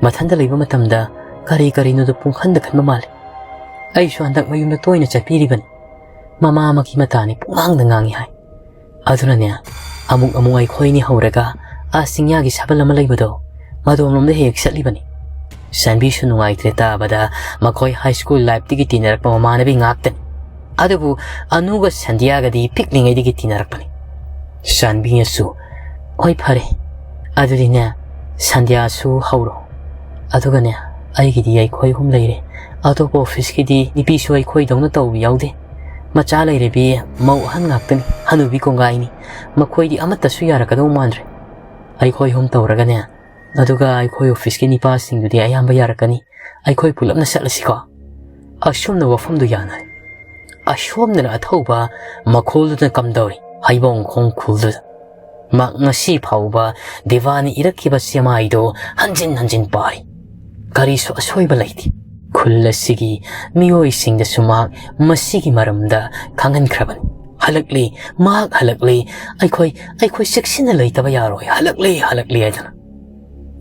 ꯃꯊꯟꯇ ꯂꯩꯕ ꯃꯇꯝꯗ ꯀꯔꯤ ꯀꯔꯤꯅꯣꯗꯣ ꯄꯨꯡꯈꯟꯗ ꯈꯟꯕ ꯃꯥꯜꯂꯦ꯫ ꯑꯩꯁꯨ ꯍꯟꯗꯛ ꯃꯌꯨꯝꯗ ꯇꯣꯏꯅ ꯆꯠꯄꯤꯔꯤꯕꯅꯤ꯫ ꯃꯃꯥ ꯑꯃꯒꯤ ꯃꯇꯥꯅꯤ ꯄꯨꯡꯉꯥꯡꯗ ꯉꯥꯡꯉꯤ ꯍꯥꯏ꯫ ꯑꯗꯨꯅꯅꯦ, ꯑꯃꯨꯛ ꯑꯃꯨꯛ ꯑꯩꯈꯣꯏꯅꯤ ꯍꯧꯔꯒ ꯑꯥ ꯆꯤꯡꯌꯥꯒꯤ ꯁꯥꯕꯜ ꯑꯃ ꯂꯩꯕꯗꯣ, ꯃꯗꯣꯝꯂꯣꯝꯗ ꯍꯦꯛ ꯍꯦꯛ ꯆꯠꯂꯤꯕꯅꯤ꯫" ꯆꯥꯟꯕꯤꯁꯨ ꯅꯨꯡꯉꯥꯏꯇ꯭ꯔꯦ ꯇꯥꯕꯗ, ꯃꯈꯣꯏ high school lifeꯇꯒꯤ ꯇꯤꯟꯅꯔꯛꯄ ꯃꯃꯥꯟꯅꯕꯤ ꯉꯥꯛꯇꯅꯤ꯫ ꯑꯗꯨꯕꯨ ꯑꯅꯨꯒ ꯁꯟꯙ꯭ꯌꯥꯒꯗꯤ ꯄꯤꯛꯂꯤꯉꯩꯗꯒꯤ ꯇꯤꯟꯅꯔꯛꯄꯅꯤ꯫ ꯆꯥꯟꯕꯤꯅꯁꯨ, "ꯍꯣꯏ, ꯐꯔꯦ, ꯑꯗꯨꯗꯤꯅꯦ, ꯁꯟꯙ꯭ꯌꯥꯁꯨ ꯍꯧꯔꯣ꯫ ꯑꯗꯨꯒꯅꯦ, ꯑꯩꯒꯤꯗꯤ ꯑꯩꯈꯣꯏ ꯑꯍꯨꯝ ꯂꯩꯔꯦ꯫ ꯑꯇꯣꯞꯄ officeꯀꯤꯗꯤ ꯅꯨꯄꯤꯁꯨ ꯑꯩꯈꯣꯏꯗꯧꯅ ꯇꯧꯕ ꯌꯥꯎꯗꯦ꯫ ꯃꯆꯥ ꯂꯩꯔꯕꯤ ꯃꯧ ꯑꯍꯟ ꯉꯥꯛꯇꯅꯤ, ꯍꯅꯨꯕꯤ ꯀꯣꯡꯒꯥꯏꯅꯤ꯫ ꯃꯈꯣꯏꯗꯤ ꯑꯃꯠꯇꯁꯨ ꯌꯥꯔꯛꯀꯗꯧ ꯃꯥꯟꯗ꯭ꯔꯦ꯫ ꯑꯩꯈꯣꯏ ꯑꯍꯨꯝ ꯇꯧꯔꯒꯅꯦ, ꯑꯗꯨꯒ ꯑꯩꯈꯣꯏ officeꯀꯤ ꯅꯤꯄꯥꯁꯤꯡꯗꯨꯗꯤ ꯑꯌꯥꯝꯕ ꯌꯥꯔꯛꯀꯅꯤ꯫ ꯑꯩꯈꯣꯏ ꯄꯨꯂꯞꯅ ꯆꯠꯂꯁꯤꯀꯣ꯫" ꯑꯁꯨꯝꯅ ꯋꯥꯐꯝꯗꯨ ꯌꯥꯅꯔꯦ꯫ ꯑꯁꯣꯝꯗꯅ ꯑꯊꯧꯕ ꯃꯈꯣꯜꯗꯨꯅ ꯀꯝꯗꯧꯔꯤ, ꯍꯩꯕꯣꯡ ꯈꯣꯡ ꯈꯨꯜꯗꯨꯗ꯫ ꯃꯍꯥꯛ ꯉꯁꯤ ꯐꯥꯎꯕ ꯗꯦꯕꯥꯟꯅ ꯏꯔꯛꯈꯤꯕ ꯆꯦꯃꯥꯏꯗꯨ ꯍꯟꯖꯤꯟ ꯍꯟꯖꯤꯟ ꯄꯥꯔꯤ꯫ ꯀꯔꯤꯁꯨ ꯑꯁꯣꯏꯕ ꯂꯩꯇꯦ꯫ ꯈꯨꯜ ꯑꯁꯤꯒꯤ ꯃꯤꯑꯣꯏꯁꯤꯡꯗꯁꯨ ꯃꯍꯥꯛ ꯃꯁꯤꯒꯤ ꯃꯔꯝꯗ ꯈꯪꯍꯟꯈ꯭ꯔꯕꯅꯤ꯫ "ꯍꯜꯂꯛꯂꯤ, ꯃꯍꯥꯛ ꯍꯜꯂꯛꯂꯤ, ꯑꯩꯈꯣꯏ, ꯑꯩꯈꯣꯏ ꯆꯦꯛꯁꯤꯟꯅ ꯂꯩꯇꯕ ꯌꯥꯔꯣꯏ, ꯍꯜꯂꯛꯂꯤ, ꯍꯜꯂꯛꯂꯤ" ꯍꯥꯏꯗꯅ꯫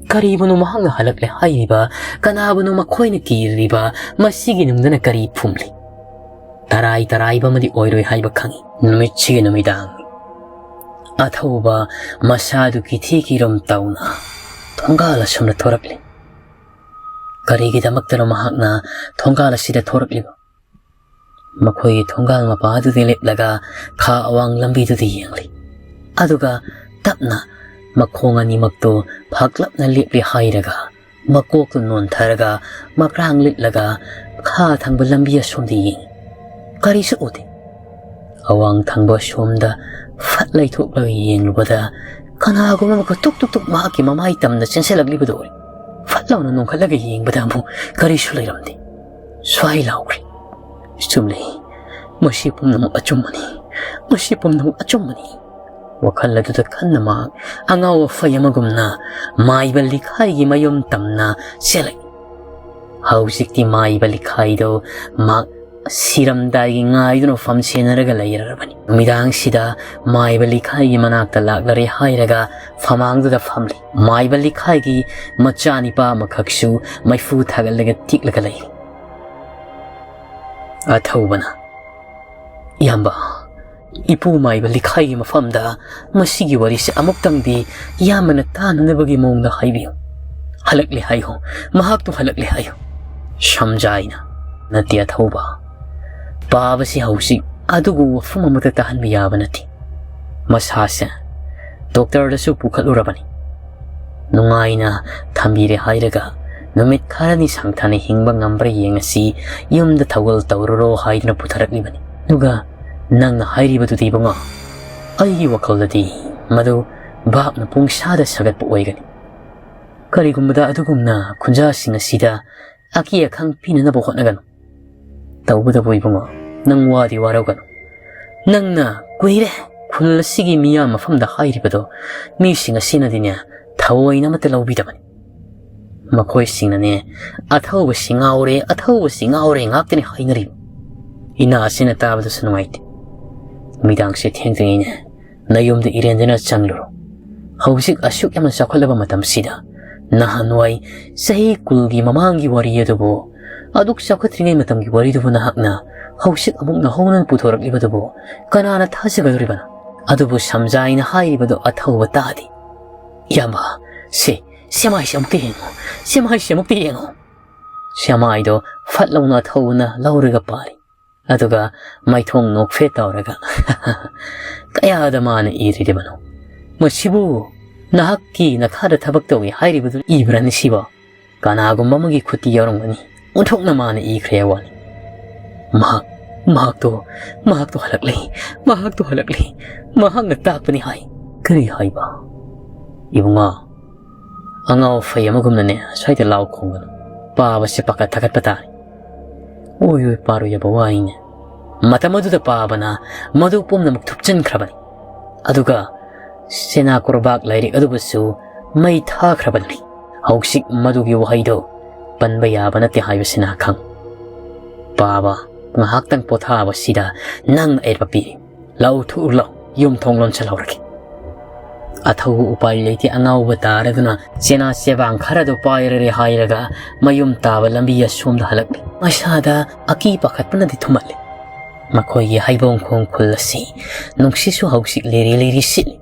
ꯀꯔꯤꯕꯨꯅꯣ ꯃꯍꯥꯛꯅ ꯍꯜꯂꯛꯂꯦ ꯍꯥꯏꯔꯤꯕ? ꯀꯅꯥꯕꯨꯅꯣ ꯃꯈꯣꯏꯅ ꯀꯤꯔꯤꯕ? ꯃꯁꯤꯒꯤ ꯅꯨꯡꯗꯅ ꯀꯔꯤ ꯐꯨꯝꯂꯤ? ꯇꯔꯥꯏ ꯇꯔꯥꯏꯕ ꯑꯃꯗꯤ ꯑꯣꯏꯔꯣꯏ ꯍꯥꯏꯕ ꯈꯪꯏ꯫ ꯅꯨꯃꯤꯠꯁꯤꯒꯤ ꯅꯨꯃꯤꯗꯥꯡ ꯑꯊꯧꯕ ꯃꯁꯥꯗꯨ ꯀꯤꯊꯤ ꯀꯤꯔꯨꯝ ꯇꯧꯅ ꯊꯣꯡꯒꯥꯜ ꯑꯁꯣꯝꯗ ꯊꯣꯔꯛꯂꯤ꯫ ꯀꯔꯤꯒꯤꯗꯃꯛꯇꯅꯣ ꯃꯍꯥꯛꯅ ꯊꯣꯡꯒꯥꯜ ꯑꯁꯤꯗ ꯊꯣꯔꯛꯂꯤꯕ? ꯃꯈꯣꯏꯒꯤ ꯊꯣꯡꯒꯥꯜ ꯃꯄꯥꯗꯨꯗ ꯂꯦꯞꯂꯒ ꯈꯥ ꯑꯋꯥꯡ ꯂꯝꯕꯤꯗꯨꯗ ꯌꯦꯡꯂꯤ꯫ ꯑꯗꯨꯒ ꯇꯞꯅ ꯃꯈꯣꯡ ꯑꯅꯤꯃꯛꯇꯨ ꯐꯥꯛꯂꯞꯅ ꯂꯦꯞꯂꯤ ꯍꯥꯏꯔꯒ, ꯃꯀꯣꯛꯇꯨ ꯅꯣꯟꯊꯔꯒ, ꯃꯈ꯭ꯔꯥꯡ ꯂꯤꯠꯂꯒ ꯈꯥ ꯊꯪꯕ ꯂꯝꯕꯤ ꯑꯁꯣꯝꯗ ꯌꯦꯡꯏ꯫ ꯀꯔꯤꯁꯨ ꯎꯗꯦ꯫ ꯑꯋꯥꯡ ꯊꯪꯕ ꯑꯁꯣꯝꯗ ꯐꯠ ꯂꯩꯊꯣꯛꯂꯒ ꯌꯦꯡꯂꯨꯕꯗ, ꯀꯅꯥꯒꯨꯝꯕ ꯑꯃꯒ ꯇꯨꯛ ꯇꯨꯛ ꯇꯨꯛ ꯃꯍꯥꯛꯀꯤ ꯃꯃꯥꯏ ꯇꯝꯅ ꯆꯦꯟꯁꯤꯜꯂꯛꯂꯤꯕꯗꯨ ꯎꯔꯦ꯫ ꯐꯠ ꯂꯥꯎꯅ ꯅꯣꯡꯈꯠꯂꯒ ꯌꯦꯡꯕꯗ ꯑꯃꯨꯛ ꯀꯔꯤꯁꯨ ꯂꯩꯔꯝꯗꯦ꯫ ꯁ꯭ꯋꯥꯏ ꯂꯥꯎꯈ꯭ꯔꯦ꯫ "ꯆꯨꯝꯂꯦ, ꯃꯁꯤ ꯄꯨꯝꯅꯃꯛ ꯑꯆꯨꯝꯕꯅꯤ, ꯃꯁꯤ ꯄꯨꯝꯅꯃꯛ ꯑꯆꯨꯝꯕꯅꯤ"꯫ ꯋꯥꯈꯜ ꯑꯗꯨꯗ ꯈꯟꯅ ꯃꯍꯥꯛ ꯑꯉꯥꯎ ꯑꯐꯩ ꯑꯃꯒꯨꯝꯅ ꯃꯥꯏꯕ ꯂꯤꯈꯥꯏꯒꯤ ꯃꯌꯨꯝ ꯇꯝꯅ ꯆꯦꯜꯂꯛꯏ꯫ ꯍꯧꯖꯤꯛꯇꯤ ꯃꯥꯏꯕ ꯂꯤꯈꯥꯏꯗꯣ ꯃꯍꯥꯛ ꯁꯤꯔꯝꯗꯥꯏꯒꯤ ꯉꯥꯏꯗꯨꯅ ꯐꯝ ꯁꯦꯟꯅꯔꯒ ꯂꯩꯔꯔꯕꯅꯤ꯫ ꯅꯨꯃꯤꯗꯥꯡꯁꯤꯗ ꯃꯥꯏꯕ ꯂꯤꯈꯥꯏꯒꯤ ꯃꯅꯥꯛꯇ ꯂꯥꯛꯂꯔꯦ ꯍꯥꯏꯔꯒ ꯐꯃꯥꯡꯗꯨꯗ ꯐꯝꯂꯤ꯫ ꯃꯥꯏꯕ ꯂꯤꯈꯥꯏꯒꯤ ꯃꯆꯥꯅꯤꯄꯥ ꯑꯃꯈꯛꯁꯨ ꯃꯩꯐꯨ ꯊꯥꯒꯠꯂꯒ ꯇꯤꯛꯂꯒ ꯂꯩꯔꯤ꯫ ꯑꯊꯧꯕꯅ, "ꯏꯌꯥꯝꯕ, ꯏꯄꯨ ꯃꯥꯏꯕ ꯂꯤꯈꯥꯏꯒꯤ ꯃꯐꯝꯗ ꯃꯁꯤꯒꯤ ꯋꯥꯔꯤꯁꯦ ꯑꯃꯨꯛꯇꯪꯗꯤ ꯏꯌꯥꯝꯕꯅ ꯇꯥꯅꯅꯕꯒꯤ ꯃꯑꯣꯡꯗ ꯍꯥꯏꯕꯤꯌꯨ꯫ ꯍꯜꯂꯛꯂꯦ ꯍꯥꯏꯌꯨ, ꯃꯍꯥꯛꯇꯨ ꯍꯜꯂꯛꯂꯦ ꯍꯥꯏꯌꯨ"꯫ ꯁꯝꯖꯥꯏꯅ, "ꯅꯠꯇꯦ ꯑꯊꯧꯕ, ꯄꯥꯕꯁꯤ ꯍꯧꯖꯤꯛ ꯑꯗꯨꯒꯨꯝꯕ ꯋꯥꯐꯝ ꯑꯃꯠꯇ ꯇꯥꯍꯟꯕ ꯌꯥꯕ ꯅꯠꯇꯦ꯫ ꯃꯁꯥꯁꯦ ꯗꯣꯛꯇꯔꯗꯁꯨ ꯄꯨꯈꯠꯂꯨꯔꯕꯅꯤ꯫ ꯅꯨꯡꯉꯥꯏꯅ ꯊꯝꯕꯤꯔꯦ ꯍꯥꯏꯔꯒ ꯅꯨꯃꯤꯠ ꯈꯔꯅꯤ ꯁꯥꯡꯊꯅ ꯍꯤꯡꯕ ꯉꯝꯕ꯭ꯔꯥ ꯌꯦꯡꯉꯁꯤ, ꯌꯨꯝꯗ ꯊꯧꯒꯜ ꯇꯧꯔꯨꯔꯣ ꯍꯥꯏꯗꯨꯅ ꯄꯨꯊꯔꯛꯂꯤꯕꯅꯤ꯫ ꯑꯗꯨꯒ ꯅꯪꯅ ꯍꯥꯏꯔꯤꯕꯗꯨꯗꯤ ꯏꯕꯨꯡꯉꯣ, ꯑꯩꯒꯤ ꯋꯥꯈꯜꯗꯗꯤ ꯃꯗꯨ ꯚꯥꯞꯅ ꯄꯨꯡꯁꯥꯗ ꯁꯥꯒꯠꯄ ꯑꯣꯏꯒꯅꯤ꯫ ꯀꯔꯤꯒꯨꯝꯕꯗ ꯑꯗꯨꯒꯨꯝꯅ ꯈꯨꯟꯖꯥꯁꯤꯡ ꯑꯁꯤꯗ ꯑꯀꯤ ꯑꯈꯪ ꯄꯤꯅꯅꯕ ꯍꯣꯠꯅꯒꯅꯨ꯫ ꯇꯧꯕꯇꯕꯨ ꯏꯕꯨꯡꯉꯣ, ꯅꯪ ꯋꯥꯗꯤ ꯋꯥꯔꯧꯒꯅꯨ꯫ ꯅꯪꯅ ꯀꯨꯏꯔꯦ ꯈꯨꯜ ꯑꯁꯤꯒꯤ ꯃꯤꯌꯥꯝ ꯃꯐꯝꯗ ꯍꯥꯏꯔꯤꯕꯗꯣ, ꯃꯤꯁꯤꯡ ꯑꯁꯤꯅꯗꯤꯅꯦ ꯊꯑꯣꯏꯅ ꯑꯃꯠꯇ ꯂꯧꯕꯤꯗꯕꯅꯤ꯫ ꯃꯈꯣꯏꯁꯤꯡꯅꯅꯦ, "ꯑꯊꯧꯕꯁꯤ ꯉꯥꯎꯔꯦ, ꯑꯊꯧꯕꯁꯤ ꯉꯥꯎꯔꯦ" ꯉꯥꯛꯇꯅꯤ ꯍꯥꯏꯅꯔꯤꯕ꯫ ꯏꯅꯥ ꯑꯁꯤꯅ ꯇꯥꯕꯗꯁꯨ ꯅꯨꯡꯉꯥꯏꯇꯦ꯫ ꯅꯨꯃꯤꯗꯥꯡꯁꯦ ꯊꯦꯡꯗ꯭ꯔꯤꯉꯩꯅꯦ ꯅꯌꯨꯝꯗ ꯏꯔꯦꯟꯗꯅ ꯆꯪꯂꯨꯔꯣ꯫ ꯍꯧꯖꯤꯛ ꯑꯁꯨꯛ ꯌꯥꯝꯅ ꯆꯥꯎꯈꯠꯂꯕ ꯃꯇꯝꯁꯤꯗ, ꯅꯍꯥꯟꯋꯥꯏ ꯆꯍꯤ ꯀꯨꯟꯒꯤ ꯃꯃꯥꯡꯒꯤ ꯋꯥꯔꯤ ꯑꯗꯨꯕꯨ, ꯑꯗꯨꯛ ꯆꯥꯎꯈꯠꯇ꯭ꯔꯤꯉꯩ ꯃꯇꯝꯒꯤ ꯋꯥꯔꯤꯗꯨꯕꯨ ꯅꯍꯥꯛꯅ ꯍꯧꯖꯤꯛ ꯑꯃꯨꯛ ꯅꯧꯍꯧꯅꯅ ꯄꯨꯊꯣꯔꯛꯂꯤꯕꯗꯨꯕꯨ ꯀꯅꯥꯅ ꯊꯥꯖꯒꯗꯧꯔꯤꯕꯅꯣ? ꯑꯗꯨꯕꯨ ꯁꯝꯖꯥꯏꯅ ꯍꯥꯏꯔꯤꯕꯗꯨ ꯑꯊꯧꯕ ꯇꯥꯗꯦ꯫ "ꯏꯌꯥꯝꯕ, ꯁꯦ, ꯁꯦꯃꯥꯏꯁꯦ ꯑꯃꯨꯛꯇ ꯌꯦꯡꯉꯣ, ꯁꯦꯃꯥꯏꯁꯦ ꯑꯃꯨꯛꯇ ꯌꯦꯡꯉꯣ"꯫ ꯁꯦꯃꯥꯏꯗꯣ ꯐꯠ ꯂꯥꯎꯅ ꯑꯊꯧꯕꯅ ꯂꯧꯔꯒ ꯄꯥꯔꯤ꯫ ꯑꯗꯨꯒ ꯃꯥꯏꯊꯣꯡ ꯅꯣꯛꯐꯦꯠ ꯇꯧꯔꯒ, "ꯀꯌꯥꯗ ꯃꯥꯅ ꯏꯔꯤꯕꯅꯣ? ꯃꯁꯤꯕꯨ ꯅꯍꯥꯛꯀꯤ ꯅꯈꯥꯗ ꯊꯕꯛ ꯇꯧꯏ ꯍꯥꯏꯔꯤꯕꯗꯨ ꯏꯕ꯭ꯔꯅꯤ ꯁꯤꯕꯣ? ꯀꯅꯥꯒꯨꯝꯕ ꯑꯃꯒꯤ ꯈꯨꯠꯇꯤ ꯌꯥꯎꯔꯝꯒꯅꯤ꯫ ꯑꯣꯟꯊꯣꯛꯅ ꯃꯥꯅ ꯏꯈ꯭ꯔꯦ ꯋꯥꯅꯤ꯫ ꯃꯍꯥꯛ, ꯃꯍꯥꯛꯇꯣ, ꯃꯍꯥꯛꯇꯣ ꯍꯜꯂꯛꯂꯦ, ꯃꯍꯥꯛꯇꯣ ꯍꯜꯂꯛꯂꯦ, ꯃꯍꯥꯛꯅ ꯇꯥꯛꯄꯅꯤ" ꯍꯥꯏ꯫ "ꯀꯔꯤ ꯍꯥꯏꯕ? ꯏꯕꯨꯡꯉꯣ, ꯑꯉꯥꯎ ꯐꯩ ꯑꯃꯒꯨꯝꯅꯅꯦ ꯁ꯭ꯋꯥꯏꯗ ꯂꯥꯎ ꯈꯣꯡꯒꯅꯨ꯫ ꯄꯥꯕꯁꯦ ꯄꯥꯈꯠ ꯊꯥꯒꯠꯄ ꯇꯥꯔꯦ"꯫ ꯑꯣꯏꯔꯣꯏ ꯄꯥꯔꯣꯏ ꯌꯥꯕ ꯋꯥꯔꯤꯅꯦ꯫ ꯃꯇꯝ ꯑꯗꯨꯗ ꯄꯥꯕꯅ ꯃꯗꯨ ꯄꯨꯝꯅꯃꯛ ꯊꯨꯞꯆꯤꯟꯈ꯭ꯔꯕꯅꯤ꯫ ꯑꯗꯨꯒ ꯁꯦꯅꯥ ꯀꯣꯔꯕꯥꯛ ꯂꯥꯏꯔꯤꯛ ꯑꯗꯨꯕꯨꯁꯨ ꯃꯩ ꯊꯥꯈ꯭ꯔꯕꯅꯤ꯫ ꯍꯧꯖꯤꯛ ꯃꯗꯨꯒꯤ ꯋꯥꯍꯩꯗꯣ ꯄꯟꯕ ꯌꯥꯕ ꯅꯠꯇꯦ ꯍꯥꯏꯕꯁꯤꯅ ꯈꯪ꯫ "ꯄꯥꯕ, ꯉꯥꯏꯍꯥꯛꯇꯪ ꯄꯣꯊꯥꯕꯁꯤꯗ ꯅꯪ ꯑꯌꯦꯠꯄ ꯄꯤꯔꯤ꯫ ꯂꯥꯎ, ꯊꯣꯛꯎ ꯂꯥꯎ, ꯌꯨꯝ ꯊꯣꯡ ꯂꯣꯟꯁꯤꯜꯍꯧꯔꯒꯦ"꯫ ꯑꯊꯧꯕ ꯎꯄꯥꯏ ꯂꯩꯇꯦ, ꯑꯉꯥꯎꯕ ꯇꯥꯔꯗꯨꯅ ꯆꯦꯅꯥ ꯆꯦꯕꯥꯡ ꯈꯔꯗꯨ ꯄꯥꯏꯔꯔꯦ ꯍꯥꯏꯔꯒ ꯃꯌꯨꯝ ꯇꯥꯕ ꯂꯝꯕꯤ ꯑꯁꯣꯝꯗ ꯍꯜꯂꯛꯂꯤ꯫ ꯃꯁꯥꯗ ꯑꯀꯤ ꯄꯥꯈꯠꯄꯅꯗꯤ ꯊꯨꯝꯍꯠꯂꯤ꯫ ꯃꯈꯣꯏꯒꯤ ꯍꯩꯕꯣꯡ ꯈꯣꯡ ꯈꯨꯜ ꯑꯁꯤ ꯅꯨꯡꯁꯤꯠꯁꯨ ꯍꯧꯖꯤꯛ ꯂꯤꯔꯤ ꯂꯤꯔꯤ ꯁꯤꯠꯂꯤ꯫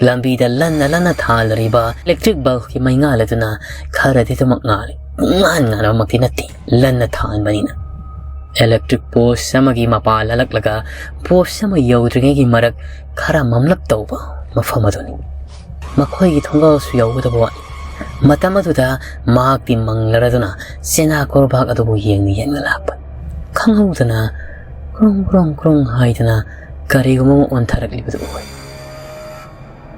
ꯂꯝꯕꯤꯗ ꯂꯟꯅ ꯂꯟꯅ ꯊꯥꯜꯂꯔꯤꯕ electric bulbꯀꯤ ꯃꯩꯉꯥꯜ ꯑꯗꯨꯅ ꯈꯔꯗꯤ ꯑꯗꯨꯃꯛ ꯉꯥꯜꯂꯤ꯫ ꯄꯨꯡꯉꯥꯟ ꯉꯥꯟꯕꯃꯛꯇꯤ ꯅꯠꯇꯦ, ꯂꯟꯅ ꯊꯥꯟꯕꯅꯤꯅ꯫ Electric post ꯑꯃꯒꯤ ꯃꯄꯥ ꯂꯥꯜꯂꯛꯂꯒ post ꯑꯃ ꯌꯧꯗ꯭ꯔꯤꯉꯩꯒꯤ ꯃꯔꯛ ꯈꯔ ꯃꯝꯂꯞ ꯇꯧꯕ ꯃꯐꯝ ꯑꯗꯨꯅꯤ꯫ ꯃꯈꯣꯏꯒꯤ ꯊꯣꯡꯒꯥꯜꯁꯨ ꯌꯧꯒꯗꯕ ꯋꯥꯠꯂꯤ꯫ ꯃꯇꯝ ꯑꯗꯨꯗ ꯃꯍꯥꯛꯇꯤ ꯃꯪꯂꯔꯗꯨꯅ ꯆꯦꯅꯥ ꯀꯣꯔꯕꯥꯛ ꯑꯗꯨꯕꯨ ꯌꯦꯡꯅ ꯌꯦꯡꯅ ꯂꯥꯛꯄ꯫ ꯈꯪꯍꯧꯗꯅ ꯀ꯭ꯔꯣꯡ ꯀ꯭ꯔꯣꯡ ꯀ꯭ꯔꯣꯡ ꯍꯥꯏꯗꯅ ꯀꯔꯤꯒꯨꯝꯕ ꯑꯃ ꯑꯣꯟꯊꯔꯛꯂꯤꯕꯗꯨ ꯎꯏ꯫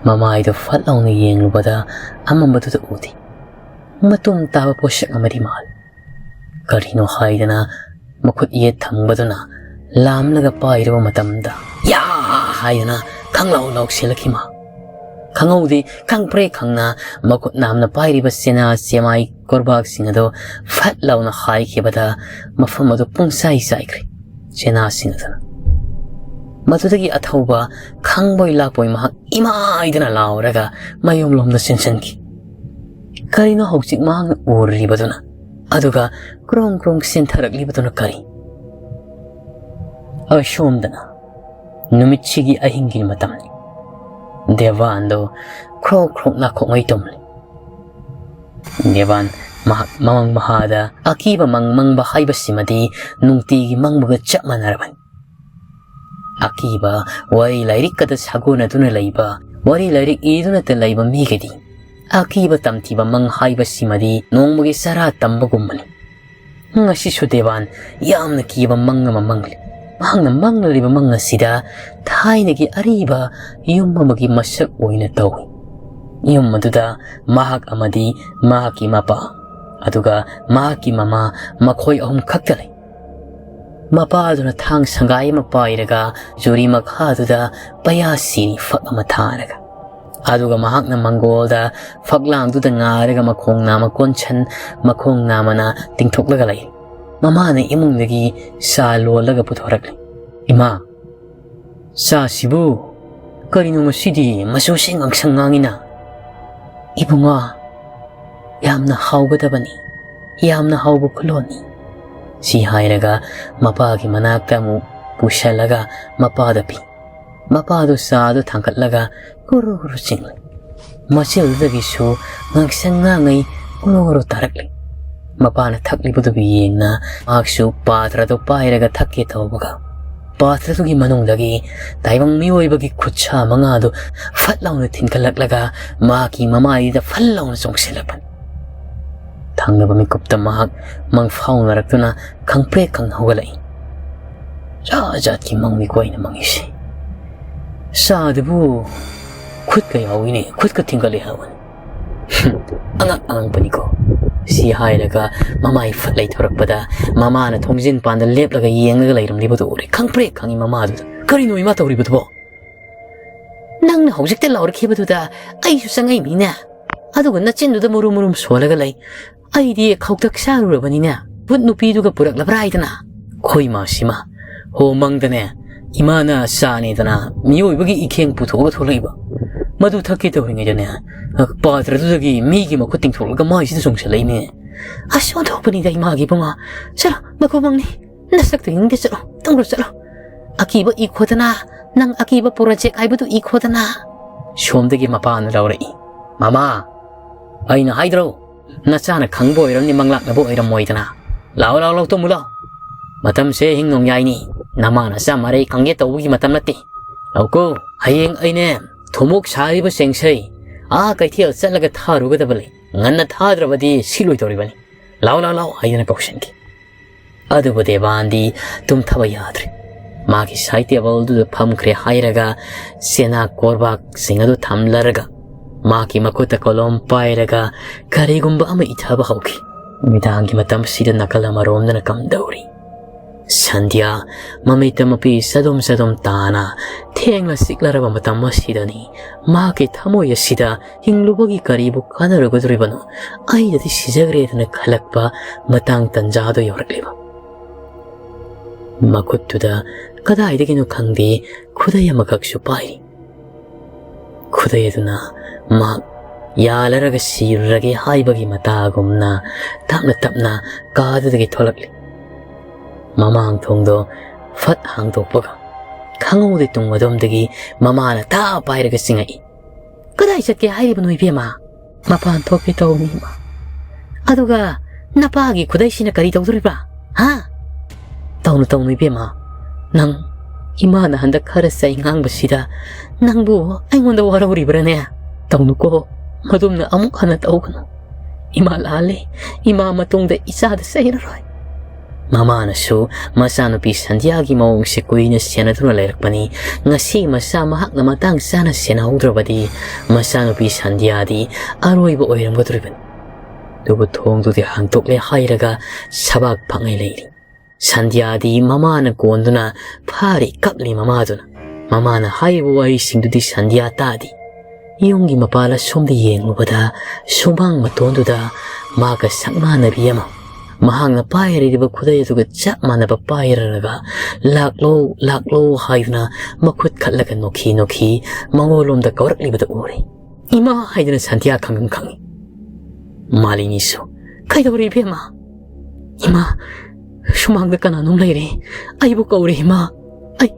ꯃꯃꯥꯏꯗꯨ ꯐꯠ ꯂꯥꯎꯅ ꯌꯦꯡꯂꯨꯕꯗ ꯑꯃꯝꯕꯗꯨꯗ ꯎꯗꯦ꯫ ꯃꯇꯨꯝ ꯇꯥꯕ ꯄꯣꯠꯁꯛ ꯑꯃꯗꯤ ꯃꯥꯜꯂꯤ꯫ ꯀꯔꯤꯅꯣ ꯍꯥꯏꯗꯅ ꯃꯈꯨꯠ ꯌꯦꯠ ꯊꯪꯕꯗꯨꯅ ꯂꯥꯝꯂꯒ ꯄꯥꯏꯔꯨꯕ ꯃꯇꯝꯗ, "ꯌꯥ!" ꯍꯥꯏꯗꯅ ꯈꯪꯂꯥꯎ ꯂꯥꯎꯁꯤꯜꯂꯛꯈꯤ ꯃꯥ꯫ ꯈꯪꯍꯧꯗꯦ, ꯈꯪꯄ꯭ꯔꯦ ꯈꯪꯅ ꯃꯈꯨꯠ ꯅꯥꯝꯅ ꯄꯥꯏꯔꯤꯕ ꯆꯦꯅꯥ ꯆꯦꯃꯥꯏ ꯀꯣꯔꯕꯥꯛꯁꯤꯡ ꯑꯗꯨ ꯐꯠ ꯂꯥꯎꯅ ꯍꯥꯏꯈꯤꯕꯗ ꯃꯐꯝ ꯑꯗꯨ ꯄꯨꯡꯆꯥꯏ ꯆꯥꯏꯈ꯭ꯔꯦ ꯆꯦꯅꯥꯁꯤꯡ ꯑꯗꯨꯅ꯫ ꯃꯗꯨꯗꯒꯤ ꯑꯊꯧꯕ ꯈꯪꯕꯣꯏ ꯂꯥꯛꯄꯣꯏ ꯃꯍꯥꯛ ꯏꯃꯥꯏꯗꯅ ꯂꯥꯎꯔꯒ ꯃꯌꯨꯝꯂꯣꯝꯗ ꯆꯦꯟꯁꯤꯟꯈꯤ꯫ ꯀꯔꯤꯅꯣ ꯍꯧꯖꯤꯛ ꯃꯍꯥꯛꯅ ꯎꯔꯤꯕꯗꯨꯅ? ꯑꯗꯨꯒ ꯀ꯭ꯔꯣꯡ ꯀ꯭ꯔꯣꯡ ꯆꯦꯟꯊꯔꯛꯂꯤꯕꯗꯨꯅ ꯀꯔꯤ? ꯑꯁꯣꯝꯗꯅ ꯅꯨꯃꯤꯠꯁꯤꯒꯤ ꯑꯍꯤꯡꯒꯤ ꯃꯇꯝꯅꯤ꯫ ꯗꯦꯕꯥꯟꯗꯣ ꯈ꯭ꯔꯣꯛ ꯈ꯭ꯔꯣꯛ ꯅꯥꯈꯣꯛꯉꯩ ꯇꯨꯝꯂꯤ꯫ ꯗꯦꯕꯥꯟ ꯃꯍꯥꯛ ꯃꯃꯪ ꯃꯍꯥꯗ ꯑꯀꯤꯕ ꯃꯪ ꯃꯪꯕ ꯍꯥꯏꯕꯁꯤꯃꯗꯤ ꯅꯨꯡꯇꯤꯒꯤ ꯃꯪꯕꯒ ꯆꯞ ꯃꯥꯟꯅꯔꯕꯅꯤ꯫ ꯑꯀꯤꯕ ꯋꯥꯔꯤ ꯂꯥꯏꯔꯤꯛꯀꯗ ꯁꯥꯒꯣꯟꯅꯗꯨꯅ ꯂꯩꯕ, ꯋꯥꯔꯤ ꯂꯥꯏꯔꯤꯛ ꯏꯗꯨꯅꯇ ꯂꯩꯕ ꯃꯤꯒꯤꯗꯤ ꯑꯀꯤꯕ ꯇꯝꯊꯤꯕ ꯃꯪ ꯍꯥꯏꯕꯁꯤꯃꯗꯤ ꯅꯣꯡꯃꯒꯤ ꯆꯔꯥ ꯇꯝꯕꯒꯨꯝꯕꯅꯤ꯫ ꯉꯁꯤꯁꯨ ꯗꯦꯕꯥꯟ ꯌꯥꯝꯅ ꯀꯤꯕ ꯃꯪ ꯑꯃ ꯃꯪꯂꯤ꯫ ꯃꯍꯥꯛꯅ ꯃꯪꯂꯤꯕ ꯃꯪ ꯑꯁꯤꯗ ꯊꯥꯏꯅꯒꯤ ꯑꯔꯤꯕ ꯌꯨꯝ ꯑꯃꯒꯤ ꯃꯁꯛ ꯑꯣꯏꯅ ꯇꯧꯏ꯫ ꯌꯨꯝ ꯑꯗꯨꯗ ꯃꯍꯥꯛ ꯑꯃꯗꯤ ꯃꯍꯥꯛꯀꯤ ꯃꯄꯥ, ꯑꯗꯨꯒ ꯃꯍꯥꯛꯀꯤ ꯃꯃꯥ, ꯃꯈꯣꯏ ꯑꯍꯨꯝ ꯈꯛꯇ ꯂꯩ꯫ ꯃꯄꯥꯗꯨꯅ ꯊꯥꯡ ꯁꯪꯒꯥꯏ ꯑꯃ ꯄꯥꯏꯔꯒ ꯆꯨꯔꯤ ꯃꯈꯥꯗꯨꯗ ꯄꯌꯥ ꯁꯤꯅꯤ ꯐꯛ ꯑꯃ ꯊꯥꯔꯒ, ꯑꯗꯨꯒ ꯃꯍꯥꯛꯅ ꯃꯪꯒꯣꯜꯗ ꯐꯛꯂꯥꯡꯗꯨꯗ ꯉꯥꯔꯒ ꯃꯈꯣꯡ ꯅꯥꯝꯃ ꯀꯣꯟꯁꯟ, ꯃꯈꯣꯡ ꯅꯥꯝꯃꯅ ꯇꯤꯡꯊꯣꯛꯂꯒ ꯂꯩ꯫ ꯃꯃꯥꯅ ꯏꯃꯨꯡꯗꯒꯤ ꯆꯥ ꯂꯣꯜꯂꯒ ꯄꯨꯊꯣꯔꯛꯂꯤ꯫ "ꯏꯃꯥ, ꯆꯥꯁꯤꯕꯨ ꯀꯔꯤꯅꯣ ꯉꯁꯤꯗꯤ ꯃꯆꯨꯁꯤ ꯉꯥꯡꯁꯪ ꯉꯥꯡꯉꯤꯅ?" "ꯏꯕꯨꯡꯉꯣ, ꯌꯥꯝꯅ ꯍꯥꯎꯒꯗꯕꯅꯤ, ꯌꯥꯝꯅ ꯍꯥꯎꯕ ꯈꯨꯂꯣꯟꯅꯤ," ꯁꯤ ꯍꯥꯏꯔꯒ ꯃꯄꯥꯒꯤ ꯃꯅꯥꯛꯇ ꯑꯃꯨꯛ ꯄꯨꯁꯜꯂꯒ ꯃꯄꯥꯗ ꯄꯤ꯫ ꯃꯄꯥꯗꯨ ꯆꯥꯗꯨ ꯊꯥꯡꯒꯠꯂꯒ ꯍꯨꯔꯨ ꯍꯨꯔꯨ ꯆꯤꯡꯂꯤ꯫ ꯃꯆꯤꯜꯗꯒꯤꯁꯨ ꯉꯥꯡꯁꯪ ꯉꯥꯡꯉꯩ ꯍꯨꯔꯨ ꯍꯨꯔꯨ ꯇꯥꯔꯛꯂꯤ꯫ ꯃꯄꯥꯅ ꯊꯛꯂꯤꯕꯗꯨꯕꯨ ꯌꯦꯡꯅ ꯃꯍꯥꯛꯁꯨ ꯄꯥꯇ꯭ꯔꯗꯨ ꯄꯥꯏꯔꯒ ꯊꯛꯀꯦ ꯇꯧꯕꯒ, ꯄꯥꯇ꯭ꯔꯗꯨꯒꯤ ꯃꯅꯨꯡꯗꯒꯤ ꯇꯥꯏꯕꯪ ꯃꯤꯑꯣꯏꯕꯒꯤ ꯈꯨꯠꯁꯥ ꯃꯉꯥꯗꯨ ꯐꯠ ꯂꯥꯎꯅ ꯊꯤꯟꯒꯠꯂꯛꯂꯒ ꯃꯍꯥꯛꯀꯤ ꯃꯃꯥꯏꯗ ꯐꯠ ꯂꯥꯎꯅ ꯆꯣꯡꯁꯤꯜꯂꯛꯄꯅꯤ꯫ ꯊꯪꯅꯕ ꯃꯤꯀꯨꯞꯇ ꯃꯍꯥꯛ ꯃꯪꯐꯥꯎꯅꯔꯛꯇꯨꯅ ꯈꯪꯄ꯭ꯔꯦꯛ ꯈꯪ ꯍꯧꯒꯠꯂꯛꯏ꯫ ꯖꯥꯠ ꯖꯥꯠꯀꯤ ꯃꯪꯅꯤꯀꯣ ꯑꯩꯅ ꯃꯪꯉꯤꯁꯤ꯫ ꯆꯥꯗꯨꯕꯨ ꯈꯨꯠꯀ ꯌꯥꯎꯏꯅꯦ, ꯈꯨꯠꯀ ꯊꯤꯡꯒꯠꯂꯦ ꯍꯥꯏꯕꯅꯤ꯫ "ꯑꯉꯛ ꯑꯉꯛꯄꯅꯤꯀꯣ," ꯁꯤ ꯍꯥꯏꯔꯒ ꯃꯃꯥꯏ ꯐꯠ ꯂꯩꯊꯣꯔꯛꯄꯗ ꯃꯃꯥꯅ ꯊꯣꯡꯖꯤꯟ ꯄꯥꯟꯗ ꯂꯦꯞꯂꯒ ꯌꯦꯡꯂꯒ ꯂꯩꯔꯝꯂꯤꯕꯗꯨ ꯎꯔꯦ꯫ ꯈꯪꯄ꯭ꯔꯦꯛ ꯈꯪꯉꯤ ꯃꯃꯥꯗꯨꯗ꯫ "ꯀꯔꯤꯅꯣ ꯏꯃꯥ ꯇꯧꯔꯤꯕꯗꯨꯕꯣ?" "ꯅꯪꯅ ꯍꯧꯖꯤꯛꯇ ꯂꯥꯎꯔꯛꯈꯤꯕꯗꯨꯗ ꯑꯩꯁꯨ ꯆꯪꯉꯛꯏꯅꯤꯅꯦ꯫ ꯑꯗꯨꯒ ꯅꯆꯤꯟꯗꯨꯗ ꯃꯨꯔꯨꯝ ꯃꯨꯔꯨꯝ ꯁꯣꯜꯂꯒ ꯂꯩ꯫ ꯑꯩꯗꯤ ꯈꯧꯇꯛ ꯆꯥꯔꯨꯔꯕꯅꯤꯅꯦ꯫ ꯚꯨꯠ ꯅꯨꯄꯤꯗꯨꯒ ꯄꯨꯔꯛꯂꯕ꯭ꯔꯥ ꯍꯥꯏꯗꯅ?" "ꯈꯣꯏ ꯃꯥꯁꯤꯃ, ꯍꯣ ꯃꯪꯗꯅꯦ, ꯏꯃꯥꯅ ꯆꯥꯅꯦꯗꯅ ꯃꯤꯑꯣꯏꯕꯒꯤ ꯏꯈꯦꯡ ꯄꯨꯊꯣꯛꯑꯒ ꯊꯣꯛꯂꯛꯏꯕ꯫ ꯃꯗꯨ ꯊꯛꯀꯦ ꯇꯧꯔꯤꯉꯩꯗꯅꯦ, ꯄꯥꯇ꯭ꯔꯗꯨꯗꯒꯤ ꯃꯤꯒꯤ ꯃꯈꯨꯠ ꯇꯤꯡꯊꯣꯛꯂꯒ ꯃꯥꯏꯁꯤꯗ ꯆꯣꯡꯁꯤꯜꯂꯛꯏꯅꯦ꯫ ꯑꯁ, ꯑꯣꯟꯊꯣꯛꯄꯅꯤꯗ ꯏꯃꯥꯒꯤ ꯏꯕꯨꯡꯉꯣ꯫ ꯆꯠꯂꯣ, ꯃꯈꯨ ꯃꯪꯅꯤ꯫ ꯅꯁꯛꯇꯨ ꯌꯦꯡꯅꯤꯡꯗꯦ, ꯆꯠꯂꯣ, ꯇꯨꯝꯈ꯭ꯔꯣ, ꯆꯠꯂꯣ꯫ ꯑꯀꯤꯕ ꯏꯈꯣꯗꯅ, ꯅꯪ ꯑꯀꯤꯕ ꯄꯨꯔꯆꯦꯛ ꯍꯥꯏꯕꯗꯨ ꯏꯈꯣꯗꯅ꯫ ꯁꯣꯝꯗꯒꯤ ꯃꯄꯥꯅ ꯂꯥꯎꯔꯛꯏ, "ꯃꯃꯥ, ꯑꯩꯅ ꯍꯥꯏꯗ꯭ꯔꯣ, ꯅꯆꯥꯅ ꯈꯪꯕ ꯑꯣꯏꯔꯝꯅꯤ, ꯃꯪꯂꯥꯛꯅꯕ ꯑꯣꯏꯔꯝꯃꯣꯏꯗꯅ꯫ ꯂꯥꯛꯑꯣ, ꯂꯥꯛꯑꯣ, ꯂꯥꯛꯑꯣ, ꯇꯨꯝꯃꯨ ꯂꯥꯛꯑꯣ꯫ ꯃꯇꯝꯁꯦ ꯑꯍꯤꯡ ꯅꯣꯡꯌꯥꯏꯅꯤ, ꯅꯃꯥ ꯅꯆꯥ ꯃꯔꯩ ꯈꯪꯒꯦ ꯇꯧꯕꯒꯤ ꯃꯇꯝ ꯅꯠꯇꯦ꯫ ꯂꯥꯛꯎꯀꯣ, ꯍꯌꯦꯡ ꯑꯩꯅꯦ ꯊꯨꯝꯃꯣꯛ ꯁꯥꯔꯤꯕ ꯆꯦꯡꯁꯩ ꯑꯥ ꯀꯩꯊꯦꯜ ꯆꯠꯂꯒ ꯊꯥꯔꯨꯒꯗꯕ ꯂꯩ꯫ ꯉꯟꯅ ꯊꯥꯗ꯭ꯔꯕꯗꯤ ꯁꯤꯠꯂꯣꯏꯗꯧꯔꯤꯕꯅꯤ꯫ ꯂꯥꯛꯑꯣ, ꯂꯥꯛꯑꯣ, ꯂꯥꯛꯑꯣ" ꯍꯥꯏꯗꯅ ꯀꯧꯁꯤꯟꯈꯤ꯫ ꯑꯗꯨꯕꯨ ꯗꯦꯕꯥꯟꯗꯤ ꯇꯨꯝꯊꯕ ꯌꯥꯗ꯭ꯔꯦ꯫ ꯃꯥꯒꯤ ꯁꯥꯏꯠ ꯇꯦꯕꯜꯗꯨꯗ ꯐꯝꯈ꯭ꯔꯦ ꯍꯥꯏꯔꯒ ꯆꯦꯅꯥ ꯀꯣꯔꯕꯥꯛꯁꯤꯡ ꯑꯗꯨ ꯊꯝꯂꯔꯒ ꯃꯥꯒꯤ ꯃꯈꯨꯠꯇ ꯀꯣꯂꯣꯝ ꯄꯥꯏꯔꯒ ꯀꯔꯤꯒꯨꯝꯕ ꯑꯃ ꯏꯊꯕ ꯍꯧꯈꯤ꯫ ꯅꯨꯃꯤꯗꯥꯡꯒꯤ ꯃꯇꯝꯁꯤꯗ ꯅꯥꯀꯜ ꯑꯃꯔꯣꯝꯗꯅ ꯀꯝꯗꯧꯔꯤ? ꯁꯟꯙ꯭ꯌꯥ ꯃꯃꯤꯠꯇ ꯃꯄꯤ ꯆꯗꯨꯝ ꯆꯗꯨꯝ ꯇꯥꯅ ꯊꯦꯡꯂ ꯆꯤꯛꯂꯔꯕ ꯃꯇꯝ ꯑꯁꯤꯗꯅꯤ ꯃꯥꯒꯤ ꯊꯃꯣꯏ ꯑꯁꯤꯗ ꯍꯤꯡꯂꯨꯕꯒꯤ ꯀꯔꯤꯕꯨ ꯀꯥꯟꯅꯔꯨꯒꯗꯧꯔꯤꯕꯅꯣ? ꯑꯩꯅꯗꯤ ꯁꯤꯖꯈ꯭ꯔꯦꯗꯅ ꯈꯜꯂꯛꯄ ꯃꯇꯥꯡ ꯇꯟꯖꯥꯗꯨ ꯌꯧꯔꯛꯂꯤꯕ꯫ ꯃꯈꯨꯠꯇꯨꯗ ꯀꯗꯥꯏꯗꯒꯤꯅꯣ ꯈꯪꯗꯦ ꯈꯨꯗꯩ ꯑꯃꯈꯛꯁꯨ ꯄꯥꯏꯔꯤ꯫ ꯈꯨꯗꯩ ꯑꯗꯨꯅ ꯃꯍꯥꯛ ꯌꯥꯜꯂꯔꯒ ꯁꯤꯔꯨꯔꯒꯦ ꯍꯥꯏꯕꯒꯤ ꯃꯇꯥꯒꯨꯝꯅ ꯇꯞꯅ ꯇꯞꯅ ꯀꯥꯗꯨꯗꯒꯤ ꯊꯣꯛꯂꯛꯂꯤ꯫ ꯃꯃꯥꯡ ꯊꯣꯡꯗꯣ ꯐꯠ ꯍꯥꯡꯗꯣꯛꯄꯒ ꯈꯪꯍꯧꯗꯦ ꯇꯨꯡ ꯑꯗꯣꯝꯗꯒꯤ ꯃꯃꯥꯅ ꯊꯥ ꯄꯥꯏꯔꯒ ꯆꯤꯡꯉꯛꯏ꯫ "ꯀꯗꯥꯏ ꯆꯠꯀꯦ ꯍꯥꯏꯔꯤꯕꯅꯣ ꯏꯕꯦꯝꯃ?" "ꯃꯄꯥꯟ ꯊꯣꯛꯀꯦ ꯇꯧꯕꯅꯤ, ꯏꯃꯥ꯫" "ꯑꯗꯨꯒ ꯅꯄꯥꯒꯤ ꯈꯨꯗꯩꯁꯤꯅ ꯀꯔꯤ ꯇꯧꯗꯣꯔꯤꯕ꯭ꯔꯥ? ꯍꯥ?" "ꯇꯧꯅꯨ, ꯇꯧꯅꯨ ꯏꯕꯦꯝꯃ, ꯅꯪ ꯏꯃꯥꯅ ꯍꯟꯗꯛ ꯈꯔ ꯆꯩ ꯉꯥꯡꯕꯁꯤꯗ ꯅꯪꯕꯨ ꯑꯩꯉꯣꯟꯗ ꯋꯥꯔꯧꯔꯤꯕ꯭ꯔꯥꯅꯦ? ꯇꯧꯅꯨꯀꯣ, ꯃꯗꯨꯝꯅ ꯑꯃꯨꯛ ꯍꯟꯅ ꯇꯧꯒꯅꯨ꯫ ꯏꯃꯥ ꯂꯥꯜꯂꯦ, ꯏꯃꯥ ꯃꯇꯨꯡꯗ ꯏꯆꯥꯗ ꯆꯩꯔꯔꯣꯏ꯫" ꯃꯃꯥꯅꯁꯨ ꯃꯆꯥꯅꯨꯄꯤ ꯁꯟꯙ꯭ꯌꯥꯒꯤ ꯃꯑꯣꯡꯁꯦ ꯀꯨꯏꯅ ꯁꯦꯟꯅꯗꯨꯅ ꯂꯩꯔꯛꯄꯅꯤ꯫ ꯉꯁꯤ ꯃꯆꯥ ꯃꯍꯥꯛꯅ ꯃꯇꯥꯡ ꯆꯥꯅ ꯁꯦꯟꯅꯍꯧꯗ꯭ꯔꯕꯗꯤ ꯃꯆꯥꯅꯨꯄꯤ ꯁꯟꯙ꯭ꯌꯥꯗꯤ ꯑꯔꯣꯏꯕ ꯑꯣꯏꯔꯝꯒꯗꯧꯔꯤꯕꯅꯤ꯫ ꯑꯗꯨꯕꯨ ꯊꯣꯡꯗꯨꯗꯤ ꯍꯥꯡꯗꯣꯛꯂꯦ ꯍꯥꯏꯔꯒ ꯁꯕꯥꯛ ꯐꯪꯉꯩ ꯂꯩꯔꯤ꯫ ꯁꯟꯙ꯭ꯌꯥꯗꯤ ꯃꯃꯥꯅ ꯀꯣꯟꯗꯨꯅ ꯐꯥꯔꯤ ꯀꯞꯂꯤ ꯃꯃꯥꯗꯨꯅ꯫ ꯃꯃꯥꯅ ꯍꯥꯏꯔꯤꯕ ꯋꯥꯔꯤꯁꯤꯡꯗꯨꯗꯤ ꯁꯟꯙ꯭ꯌꯥ ꯇꯥꯗꯦ꯫ ꯌꯨꯝꯒꯤ ꯃꯄꯥꯜ ꯑꯁꯣꯝꯗ ꯌꯦꯡꯂꯨꯕꯗ ꯁꯨꯃꯥꯡ ꯃꯇꯣꯟꯗꯨꯗ ꯃꯥꯒ ꯁꯛꯃꯥꯟꯅꯕꯤ ꯑꯃ ꯃꯍꯥꯛꯅ ꯄꯥꯏꯔꯤꯕ ꯈꯨꯗꯩ ꯑꯗꯨꯒ ꯆꯞ ꯃꯥꯟꯅꯕ ꯄꯥꯏꯔꯒ "ꯂꯥꯛꯂꯣ, ꯂꯥꯛꯂꯣ" ꯍꯥꯏꯗꯨꯅ ꯃꯈꯨꯠ ꯈꯠꯂꯒ ꯅꯣꯛꯈꯤ ꯅꯣꯛꯈꯤ ꯃꯉꯣꯟꯂꯣꯝꯗ ꯀꯧꯔꯛꯂꯤꯕꯗꯨ ꯎꯔꯦ꯫ "ꯏꯃꯥ!" ꯍꯥꯏꯗꯨꯅ ꯁꯟꯙ꯭ꯌꯥ ꯈꯪꯒꯪ ꯈꯪꯉꯤ꯫ ꯃꯥꯂꯤꯅꯤꯁꯨ, "ꯀꯩꯗꯧꯔꯦ ꯏꯕꯦꯝꯃ?" "ꯏꯃꯥ, ꯁꯨꯃꯥꯡꯗ ꯀꯅꯥꯅꯣꯝ ꯂꯩꯔꯦ꯫ ꯑꯩꯕꯨ ꯀꯧꯔꯦ ꯏꯃꯥ꯫ ꯑꯩ,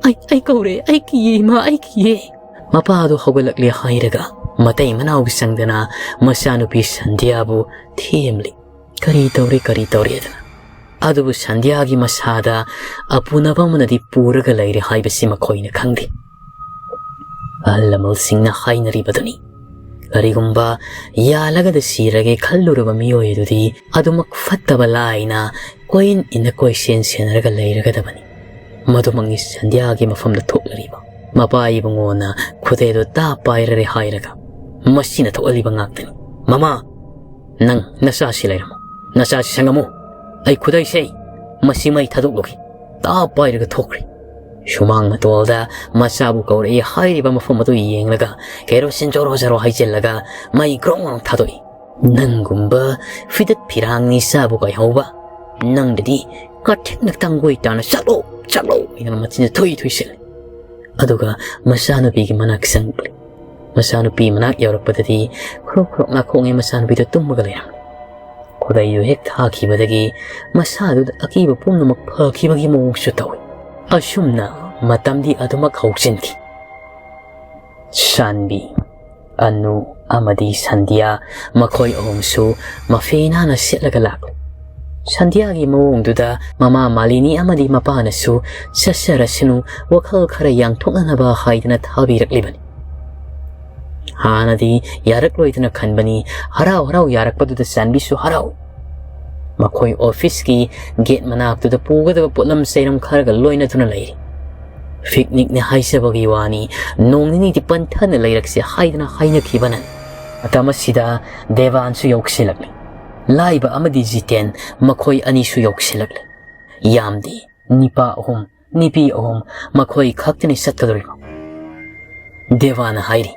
ꯑꯩ, ꯑꯩ ꯀꯧꯔꯦ, ꯑꯩ ꯀꯤꯌꯦ, ꯏꯃꯥ, ꯑꯩ ꯀꯤꯌꯦ꯫ ꯃꯄꯥꯗꯨ ꯍꯧꯒꯠꯂꯛꯂꯦ ꯍꯥꯏꯔꯒ ꯃꯇꯩ ꯃꯅꯥꯎꯒꯤ ꯆꯪꯗꯅ ꯃꯆꯥꯅꯨꯄꯤ ꯁꯟꯙ꯭ꯌꯥꯕꯨ ꯊꯦꯝꯂꯤ꯫ "ꯀꯔꯤ ꯇꯧꯔꯦ, ꯀꯔꯤ ꯇꯧꯔꯦꯗꯅ?" ꯑꯗꯨꯕꯨ ꯁꯟꯙ꯭ꯌꯥꯒꯤ ꯃꯁꯥꯗ ꯑꯄꯨꯅꯕ ꯑꯃꯅꯗꯤ ꯄꯨꯔꯒ ꯂꯩꯔꯦ ꯍꯥꯏꯕꯁꯤ ꯃꯈꯣꯏꯅ ꯈꯪꯗꯦ꯫ ꯑꯍꯜ ꯂꯃꯟꯁꯤꯡꯅ ꯍꯥꯏꯅꯔꯤꯕꯗꯨꯅꯤ꯫ ꯀꯔꯤꯒꯨꯝꯕ ꯌꯥꯜꯂꯒꯗ ꯁꯤꯔꯒꯦ ꯈꯜꯂꯨꯔꯕ ꯃꯤꯑꯣꯏ ꯑꯗꯨꯗꯤ ꯑꯗꯨꯃꯛ ꯐꯠꯇꯕ ꯂꯥꯏꯅ ꯀꯣꯏꯏꯟ ꯏꯟꯅ ꯀꯣꯏꯁꯦꯟ ꯁꯦꯟꯅꯔꯒ ꯂꯩꯔꯒꯗꯕꯅꯤ꯫ ꯃꯗꯨꯃꯛꯅꯤ ꯁꯟꯙ꯭ꯌꯥꯒꯤ ꯃꯐꯝꯗ ꯊꯣꯛꯂꯔꯤꯕ꯫ ꯃꯄꯥ ꯏꯕꯨꯡꯉꯣꯅ ꯈꯨꯗꯩꯗꯨ ꯇꯥ ꯄꯥꯏꯔꯔꯦ ꯍꯥꯏꯔꯒ ꯃꯁꯤꯅ ꯊꯣꯛꯍꯜꯂꯤꯕ ꯉꯥꯛꯇꯅꯤ꯫ "ꯃꯃꯥ, ꯅꯪ ꯅꯆꯥꯁꯤ ꯂꯩꯔꯝꯃꯨ, ꯅꯆꯥꯁꯤ ꯁꯪꯉꯝꯃꯨ꯫ ꯑꯩ ꯈꯨꯗꯩꯁꯦ ꯃꯁꯤ ꯃꯩ ꯊꯥꯗꯣꯛꯂꯨꯒꯦ"꯫ ꯇꯥ ꯄꯥꯏꯔꯒ ꯊꯣꯛꯈ꯭ꯔꯦ꯫ ꯁꯨꯃꯥꯡ ꯃꯇꯣꯜꯗ ꯃꯆꯥꯕꯨ ꯀꯧꯔꯛꯏ ꯍꯥꯏꯔꯤꯕ ꯃꯐꯝ ꯑꯗꯨ ꯌꯦꯡꯂꯒ ꯀꯦꯔꯣꯁꯤꯟ ꯖꯣꯔꯣ ꯖꯣꯔꯣ ꯍꯩꯖꯤꯜꯂꯒ ꯃꯩ ꯒ꯭ꯔꯣꯡ ꯒ꯭ꯔꯣꯡ ꯊꯥꯗꯣꯛꯏ꯫ "ꯅꯪꯒꯨꯝꯕ ꯐꯤꯗꯠ ꯐꯤꯔꯥꯡ ꯅꯤꯁꯥꯕꯨ ꯀꯥꯏꯍꯧꯕ, ꯅꯪꯗꯗꯤ ꯀꯥꯊꯦꯛꯅ ꯇꯥꯡꯒꯣꯏ ꯇꯥꯅ ꯆꯠꯂꯣ, ꯆꯠꯂꯣ" ꯍꯥꯏꯗꯅ ꯃꯆꯤꯟꯗ ꯊꯨꯏ ꯊꯨꯏꯁꯤꯜꯂꯤ꯫ ꯑꯗꯨꯒ ꯃꯆꯥꯅꯨꯄꯤꯒꯤ ꯃꯅꯥꯛ ꯆꯪꯂꯛꯂꯤ꯫ ꯃꯆꯥꯅꯨꯄꯤ ꯃꯅꯥꯛ ꯌꯧꯔꯛꯄꯗꯗꯤ ꯈ꯭ꯔꯣꯛ ꯈ꯭ꯔꯣꯛ ꯅꯥꯈꯣꯛꯉꯩ ꯃꯆꯥꯅꯨꯄꯤꯗꯨ ꯇꯨꯝꯃꯒ ꯂꯩꯔꯝꯃꯤ꯫ ꯈꯨꯗꯩꯗꯨ ꯍꯦꯛ ꯊꯥꯈꯤꯕꯗꯒꯤ ꯃꯁꯥꯗꯨꯗ ꯑꯀꯤꯕ ꯄꯨꯝꯅꯃꯛ ꯐꯈꯤꯕꯒꯤ ꯃꯑꯣꯡꯁꯨ ꯇꯧꯏ꯫ ꯑꯁꯨꯝꯅ ꯃꯇꯝꯗꯤ ꯑꯗꯨꯃꯛ ꯍꯧꯖꯤꯟꯈꯤ꯫ ꯁꯥꯟꯕꯤ, ꯑꯅꯨ ꯑꯃꯗꯤ ꯁꯟꯙ꯭ꯌꯥ, ꯃꯈꯣꯏ ꯑꯍꯨꯝꯁꯨ ꯃꯐꯤ ꯅꯥꯟꯅ ꯁꯦꯠꯂꯒ ꯂꯥꯛꯂꯤ꯫ ꯁꯟꯙ꯭ꯌꯥꯒꯤ ꯃꯑꯣꯡꯗꯨꯗ ꯃꯃꯥ ꯃꯥꯂꯤꯅꯤ ꯑꯃꯗꯤ ꯃꯄꯥꯅꯁꯨ "ꯆꯠꯆꯔꯁꯅꯨ, ꯋꯥꯈꯜ ꯈꯔ ꯌꯥꯡꯊꯣꯛꯅꯅꯕ" ꯍꯥꯏꯗꯅ ꯊꯥꯕꯤꯔꯛꯂꯤꯕꯅꯤ꯫ ꯍꯥꯟꯅꯗꯤ ꯌꯥꯔꯛꯂꯣꯏꯗꯅ ꯈꯟꯕꯅꯤ, ꯍꯔꯥꯎ ꯍꯔꯥꯎ ꯌꯥꯔꯛꯄꯗꯨꯗ ꯁꯥꯟꯕꯤꯁꯨ ꯍꯔꯥꯎꯏ꯫ ꯃꯈꯣꯏ ꯑꯣꯐꯤꯁꯀꯤ ꯒꯦꯠ ꯃꯅꯥꯛꯇꯨꯗ ꯄꯨꯒꯗꯕ ꯄꯣꯠꯂꯝ ꯆꯩꯔꯝ ꯈꯔꯒ ꯂꯣꯏꯅꯗꯨꯅ ꯂꯩꯔꯤ꯫ ꯄꯤꯛꯅꯤꯛꯅꯦ ꯍꯥꯏꯖꯕꯒꯤ ꯋꯥꯅꯤ, ꯅꯣꯡ ꯅꯤꯅꯤꯗꯤ ꯄꯟꯊꯅ ꯂꯩꯔꯛꯁꯦ ꯍꯥꯏꯗꯅ ꯍꯥꯏꯅꯈꯤꯕꯅꯤ꯫ ꯃꯇꯝ ꯑꯁꯤꯗ ꯗꯦꯕꯥꯟꯁꯨ ꯌꯧꯁꯤꯜꯂꯛꯂꯤ꯫ ꯂꯥꯏꯕ ꯑꯃꯗꯤ ꯖꯤꯇꯦꯟ, ꯃꯈꯣꯏ ꯑꯅꯤꯁꯨ ꯌꯧꯁꯤꯜꯂꯛꯂꯤ꯫ ꯌꯥꯝꯗꯦ, ꯅꯤꯄꯥ ꯑꯍꯨꯝ, ꯅꯨꯄꯤ ꯑꯍꯨꯝ, ꯃꯈꯣꯏ ꯈꯛꯇꯅꯤ ꯆꯠꯀꯗꯧꯔꯤꯕ꯫ ꯗꯦꯕꯥꯅ ꯍꯥꯏꯔꯤ,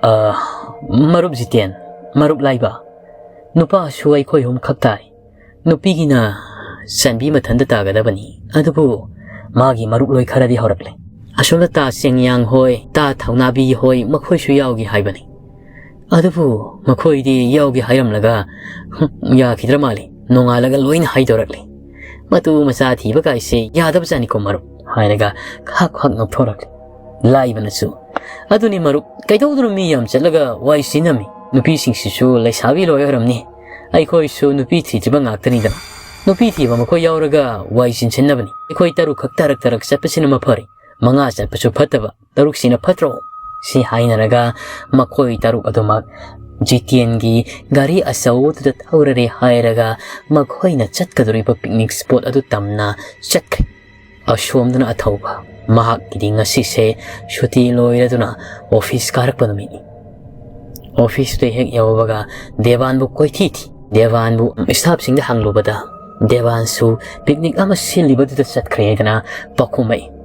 "ꯑ, ꯃꯔꯨꯞ ꯖꯤꯇꯦꯟ, ꯃꯔꯨꯞ ꯂꯥꯏꯕ, ꯅꯨꯄꯥꯁꯨ ꯑꯩꯈꯣꯏ ꯑꯍꯨꯝ ꯈꯛ ꯇꯥꯏ꯫ ꯅꯨꯄꯤꯒꯤꯅ ꯆꯟꯕꯤ ꯃꯊꯟꯇ ꯇꯥꯒꯗꯕꯅꯤ, ꯑꯗꯨꯕꯨ ꯃꯥꯒꯤ ꯃꯔꯨꯞ ꯂꯣꯏ ꯈꯔꯗꯤ ꯍꯧꯔꯛꯂꯦ꯫ ꯑꯁꯣꯝꯗ ꯇꯥ ꯆꯦꯡꯌꯥꯡ ꯍꯣꯏ, ꯇꯥ ꯊꯧꯅꯥꯕꯤ ꯍꯣꯏ, ꯃꯈꯣꯏꯁꯨ ꯌꯥꯎꯒꯦ ꯍꯥꯏꯕꯅꯤ꯫ ꯑꯗꯨꯕꯨ ꯃꯈꯣꯏꯗꯤ ꯌꯥꯎꯒꯦ ꯍꯥꯏꯔꯝꯂꯒ, ꯍꯨꯝ, ꯌꯥꯈꯤꯗ꯭ꯔ ꯃꯥꯜꯂꯤ꯫ ꯅꯣꯡꯉꯥꯜꯂꯒ ꯂꯣꯏꯅ ꯍꯥꯏꯗꯣꯔꯛꯂꯦ꯫ ꯃꯇꯨ ꯃꯆꯥ ꯊꯤꯕ ꯀꯥꯏꯁꯦ ꯌꯥꯗꯕꯖꯥꯠꯅꯤꯀꯣ ꯃꯔꯨꯞ"꯫ ꯍꯥꯏꯔꯒ ꯈꯥꯛ ꯈꯥꯛ ꯅꯣꯛꯊꯣꯔꯛꯂꯤ꯫ ꯂꯥꯏꯕꯅꯁꯨ, "ꯑꯗꯨꯅꯤ ꯃꯔꯨꯞ, ꯀꯩꯗꯧꯗꯨꯅ ꯃꯤ ꯌꯥꯝ ꯆꯠꯂꯒ ꯋꯥꯏ ꯁꯤꯟꯅꯝꯃꯤ? ꯅꯨꯄꯤꯁꯤꯡꯁꯤꯁꯨ ꯂꯩꯁꯥꯕꯤ ꯂꯣꯏ ꯑꯣꯏꯔꯝꯅꯤ꯫ ꯑꯩꯈꯣꯏꯁꯨ ꯅꯨꯄꯤ ꯊꯤꯗ꯭ꯔꯤꯕ ꯉꯥꯛꯇꯅꯤꯗꯅ꯫ ꯅꯨꯄꯤ ꯊꯤꯕ ꯃꯈꯣꯏ ꯌꯥꯎꯔꯒ ꯋꯥꯏ ꯆꯤꯟꯁꯤꯟꯅꯕꯅꯤ꯫ ꯑꯩꯈꯣꯏ ꯇꯔꯨꯛ ꯈꯛ ꯇꯔꯛ ꯇꯔꯛ ꯆꯠꯄꯁꯤꯅ ꯃꯐꯔꯦ꯫ ꯃꯉꯥ ꯆꯠꯄꯁꯨ ꯐꯠꯇꯕ, ꯇꯔꯨꯛꯁꯤꯅ ꯐꯠꯇ꯭ꯔꯣ?" ꯁꯤ ꯍꯥꯏꯅꯔꯒ ꯃꯈꯣꯏ ꯇꯔꯨꯛ ꯑꯗꯨꯃꯛ ꯖꯤꯇꯦꯟꯒꯤ ꯒꯥꯔꯤ ꯑꯆꯧꯕꯗꯨꯗ ꯊꯧꯔꯔꯦ ꯍꯥꯏꯔꯒ ꯃꯈꯣꯏꯅ ꯆꯠꯀꯗꯧꯔꯤꯕ ꯄꯤꯛꯅꯤꯛ ꯁ꯭ꯄꯣꯠ ꯑꯗꯨ ꯇꯝꯅ ꯆꯠꯈ꯭ꯔꯦ꯫ ꯑꯁꯣꯝꯗꯅ ꯑꯊꯧꯕ, ꯃꯍꯥꯛꯀꯤꯗꯤ ꯉꯁꯤꯁꯦ ꯁꯨꯇꯤ ꯂꯣꯏꯔꯗꯨꯅ ꯑꯣꯐꯤꯁ ꯀꯥꯔꯛꯄ ꯅꯨꯃꯤꯠꯅꯤ꯫ ꯑꯣꯐꯤꯁꯇ ꯍꯦꯛ ꯌꯧꯕꯒ ꯗꯦꯕꯥꯟꯕꯨ ꯀꯣꯏꯊꯤ ꯊꯤ꯫ ꯗꯦꯕꯥꯟꯕꯨ ꯁ꯭ꯇꯥꯐꯁꯤꯡꯗ ꯍꯪꯂꯨꯕꯗ ꯗꯦꯕꯥꯟꯁꯨ ꯄꯤꯛꯅꯤꯛ ꯑꯃ ꯁꯤꯜꯂꯤꯕꯗꯨꯗ ꯆꯠꯈ꯭ꯔꯦ ꯍꯥꯏꯗꯅ ꯄꯥꯎꯈꯨꯝꯃꯛꯏ꯫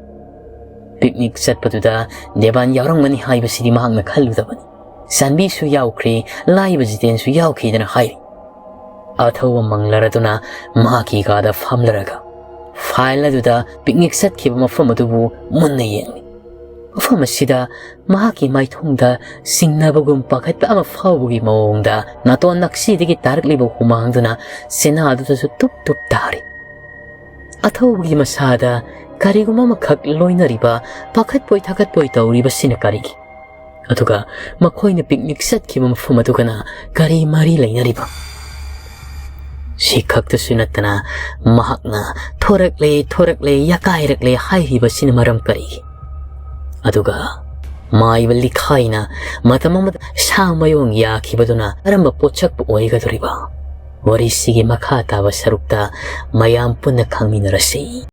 ꯄꯤꯛꯅꯤꯛ ꯆꯠꯄꯗꯨꯗ ꯗꯦꯕꯥꯟ ꯌꯥꯎꯔꯝꯒꯅꯤ ꯍꯥꯏꯕꯁꯤꯗꯤ ꯃꯍꯥꯛꯅ ꯈꯜꯂꯨꯗꯕꯅꯤ꯫ ꯆꯥꯟꯕꯤꯁꯨ ꯌꯥꯎꯈ꯭ꯔꯦ, ꯂꯥꯏꯕ ꯖꯤꯇꯦꯟꯁꯨ ꯌꯥꯎꯈꯤꯗꯅ ꯍꯥꯏꯔꯤ꯫ ꯑꯊꯧꯕ ꯃꯪꯂꯔꯗꯨꯅ ꯃꯍꯥꯛꯀꯤ ꯀꯥꯗ ꯐꯝꯂꯔꯒ ꯐꯥꯏꯜ ꯑꯗꯨꯗ ꯄꯤꯛꯅꯤꯛ ꯆꯠꯈꯤꯕ ꯃꯐꯝ ꯑꯗꯨꯕꯨ ꯃꯨꯟꯅ ꯌꯦꯡꯂꯤ꯫ ꯃꯐꯝ ꯑꯁꯤꯗ ꯃꯍꯥꯛꯀꯤ ꯃꯥꯏꯊꯣꯡꯗ ꯆꯤꯡꯅꯕꯒꯨꯝ ꯄꯥꯈꯠꯄ ꯑꯃ ꯐꯥꯎꯕꯒꯤ ꯃꯑꯣꯡꯗ ꯅꯥꯇꯣꯟ ꯅꯛꯁꯤꯗꯒꯤ ꯇꯥꯔꯛꯂꯤꯕ ꯍꯨꯃꯥꯡꯗꯨꯅ ꯆꯦꯅꯥꯗꯨꯗꯁꯨ ꯇꯨꯞ ꯇꯨꯞ ꯇꯥꯔꯤ꯫ ꯑꯊꯧꯕꯒꯤ ꯃꯁꯥꯗ ꯀꯔꯤꯒꯨꯝꯕ ꯑꯃꯈꯛ ꯂꯣꯏꯅꯔꯤꯕ, ꯄꯥꯈꯠꯄꯣꯏ ꯊꯥꯒꯠꯄꯣꯏ ꯇꯧꯔꯤꯕꯁꯤꯅ ꯀꯔꯤꯒꯤ? ꯑꯗꯨꯒ ꯃꯈꯣꯏꯅ ꯄꯤꯛꯅꯤꯛ ꯆꯠꯈꯤꯕ ꯃꯐꯝ ꯑꯗꯨꯒꯅ ꯀꯔꯤ ꯃꯔꯤ ꯂꯩꯅꯔꯤꯕ? ꯁꯤ ꯈꯛꯇꯁꯨ ꯅꯠꯇꯅ ꯃꯍꯥꯛꯅ "ꯊꯣꯔꯛꯂꯦ, ꯊꯣꯔꯛꯂꯦ, ꯌꯥꯀꯥꯏꯔꯛꯂꯦ" ꯍꯥꯏꯔꯤꯕꯁꯤꯅ ꯃꯔꯝ ꯀꯔꯤꯒꯤ? ꯑꯗꯨꯒ ꯃꯥꯏꯕ ꯂꯤꯈꯥꯏꯅ ꯃꯇꯝ ꯑꯃꯗ ꯁꯥ ꯃꯌꯣꯡ ꯌꯥꯈꯤꯕꯗꯨꯅ ꯀꯔꯝꯕ ꯄꯣꯠꯁꯛꯄꯨ ꯑꯣꯏꯒꯗꯧꯔꯤꯕ? ꯋꯥꯔꯤꯁꯤꯒꯤ ꯃꯈꯥ ꯇꯥꯕ ꯁꯔꯨꯛꯇ ꯃꯌꯥꯝ ꯄꯨꯟꯅ ꯈꯪꯃꯤꯟꯅꯔꯁꯤ꯫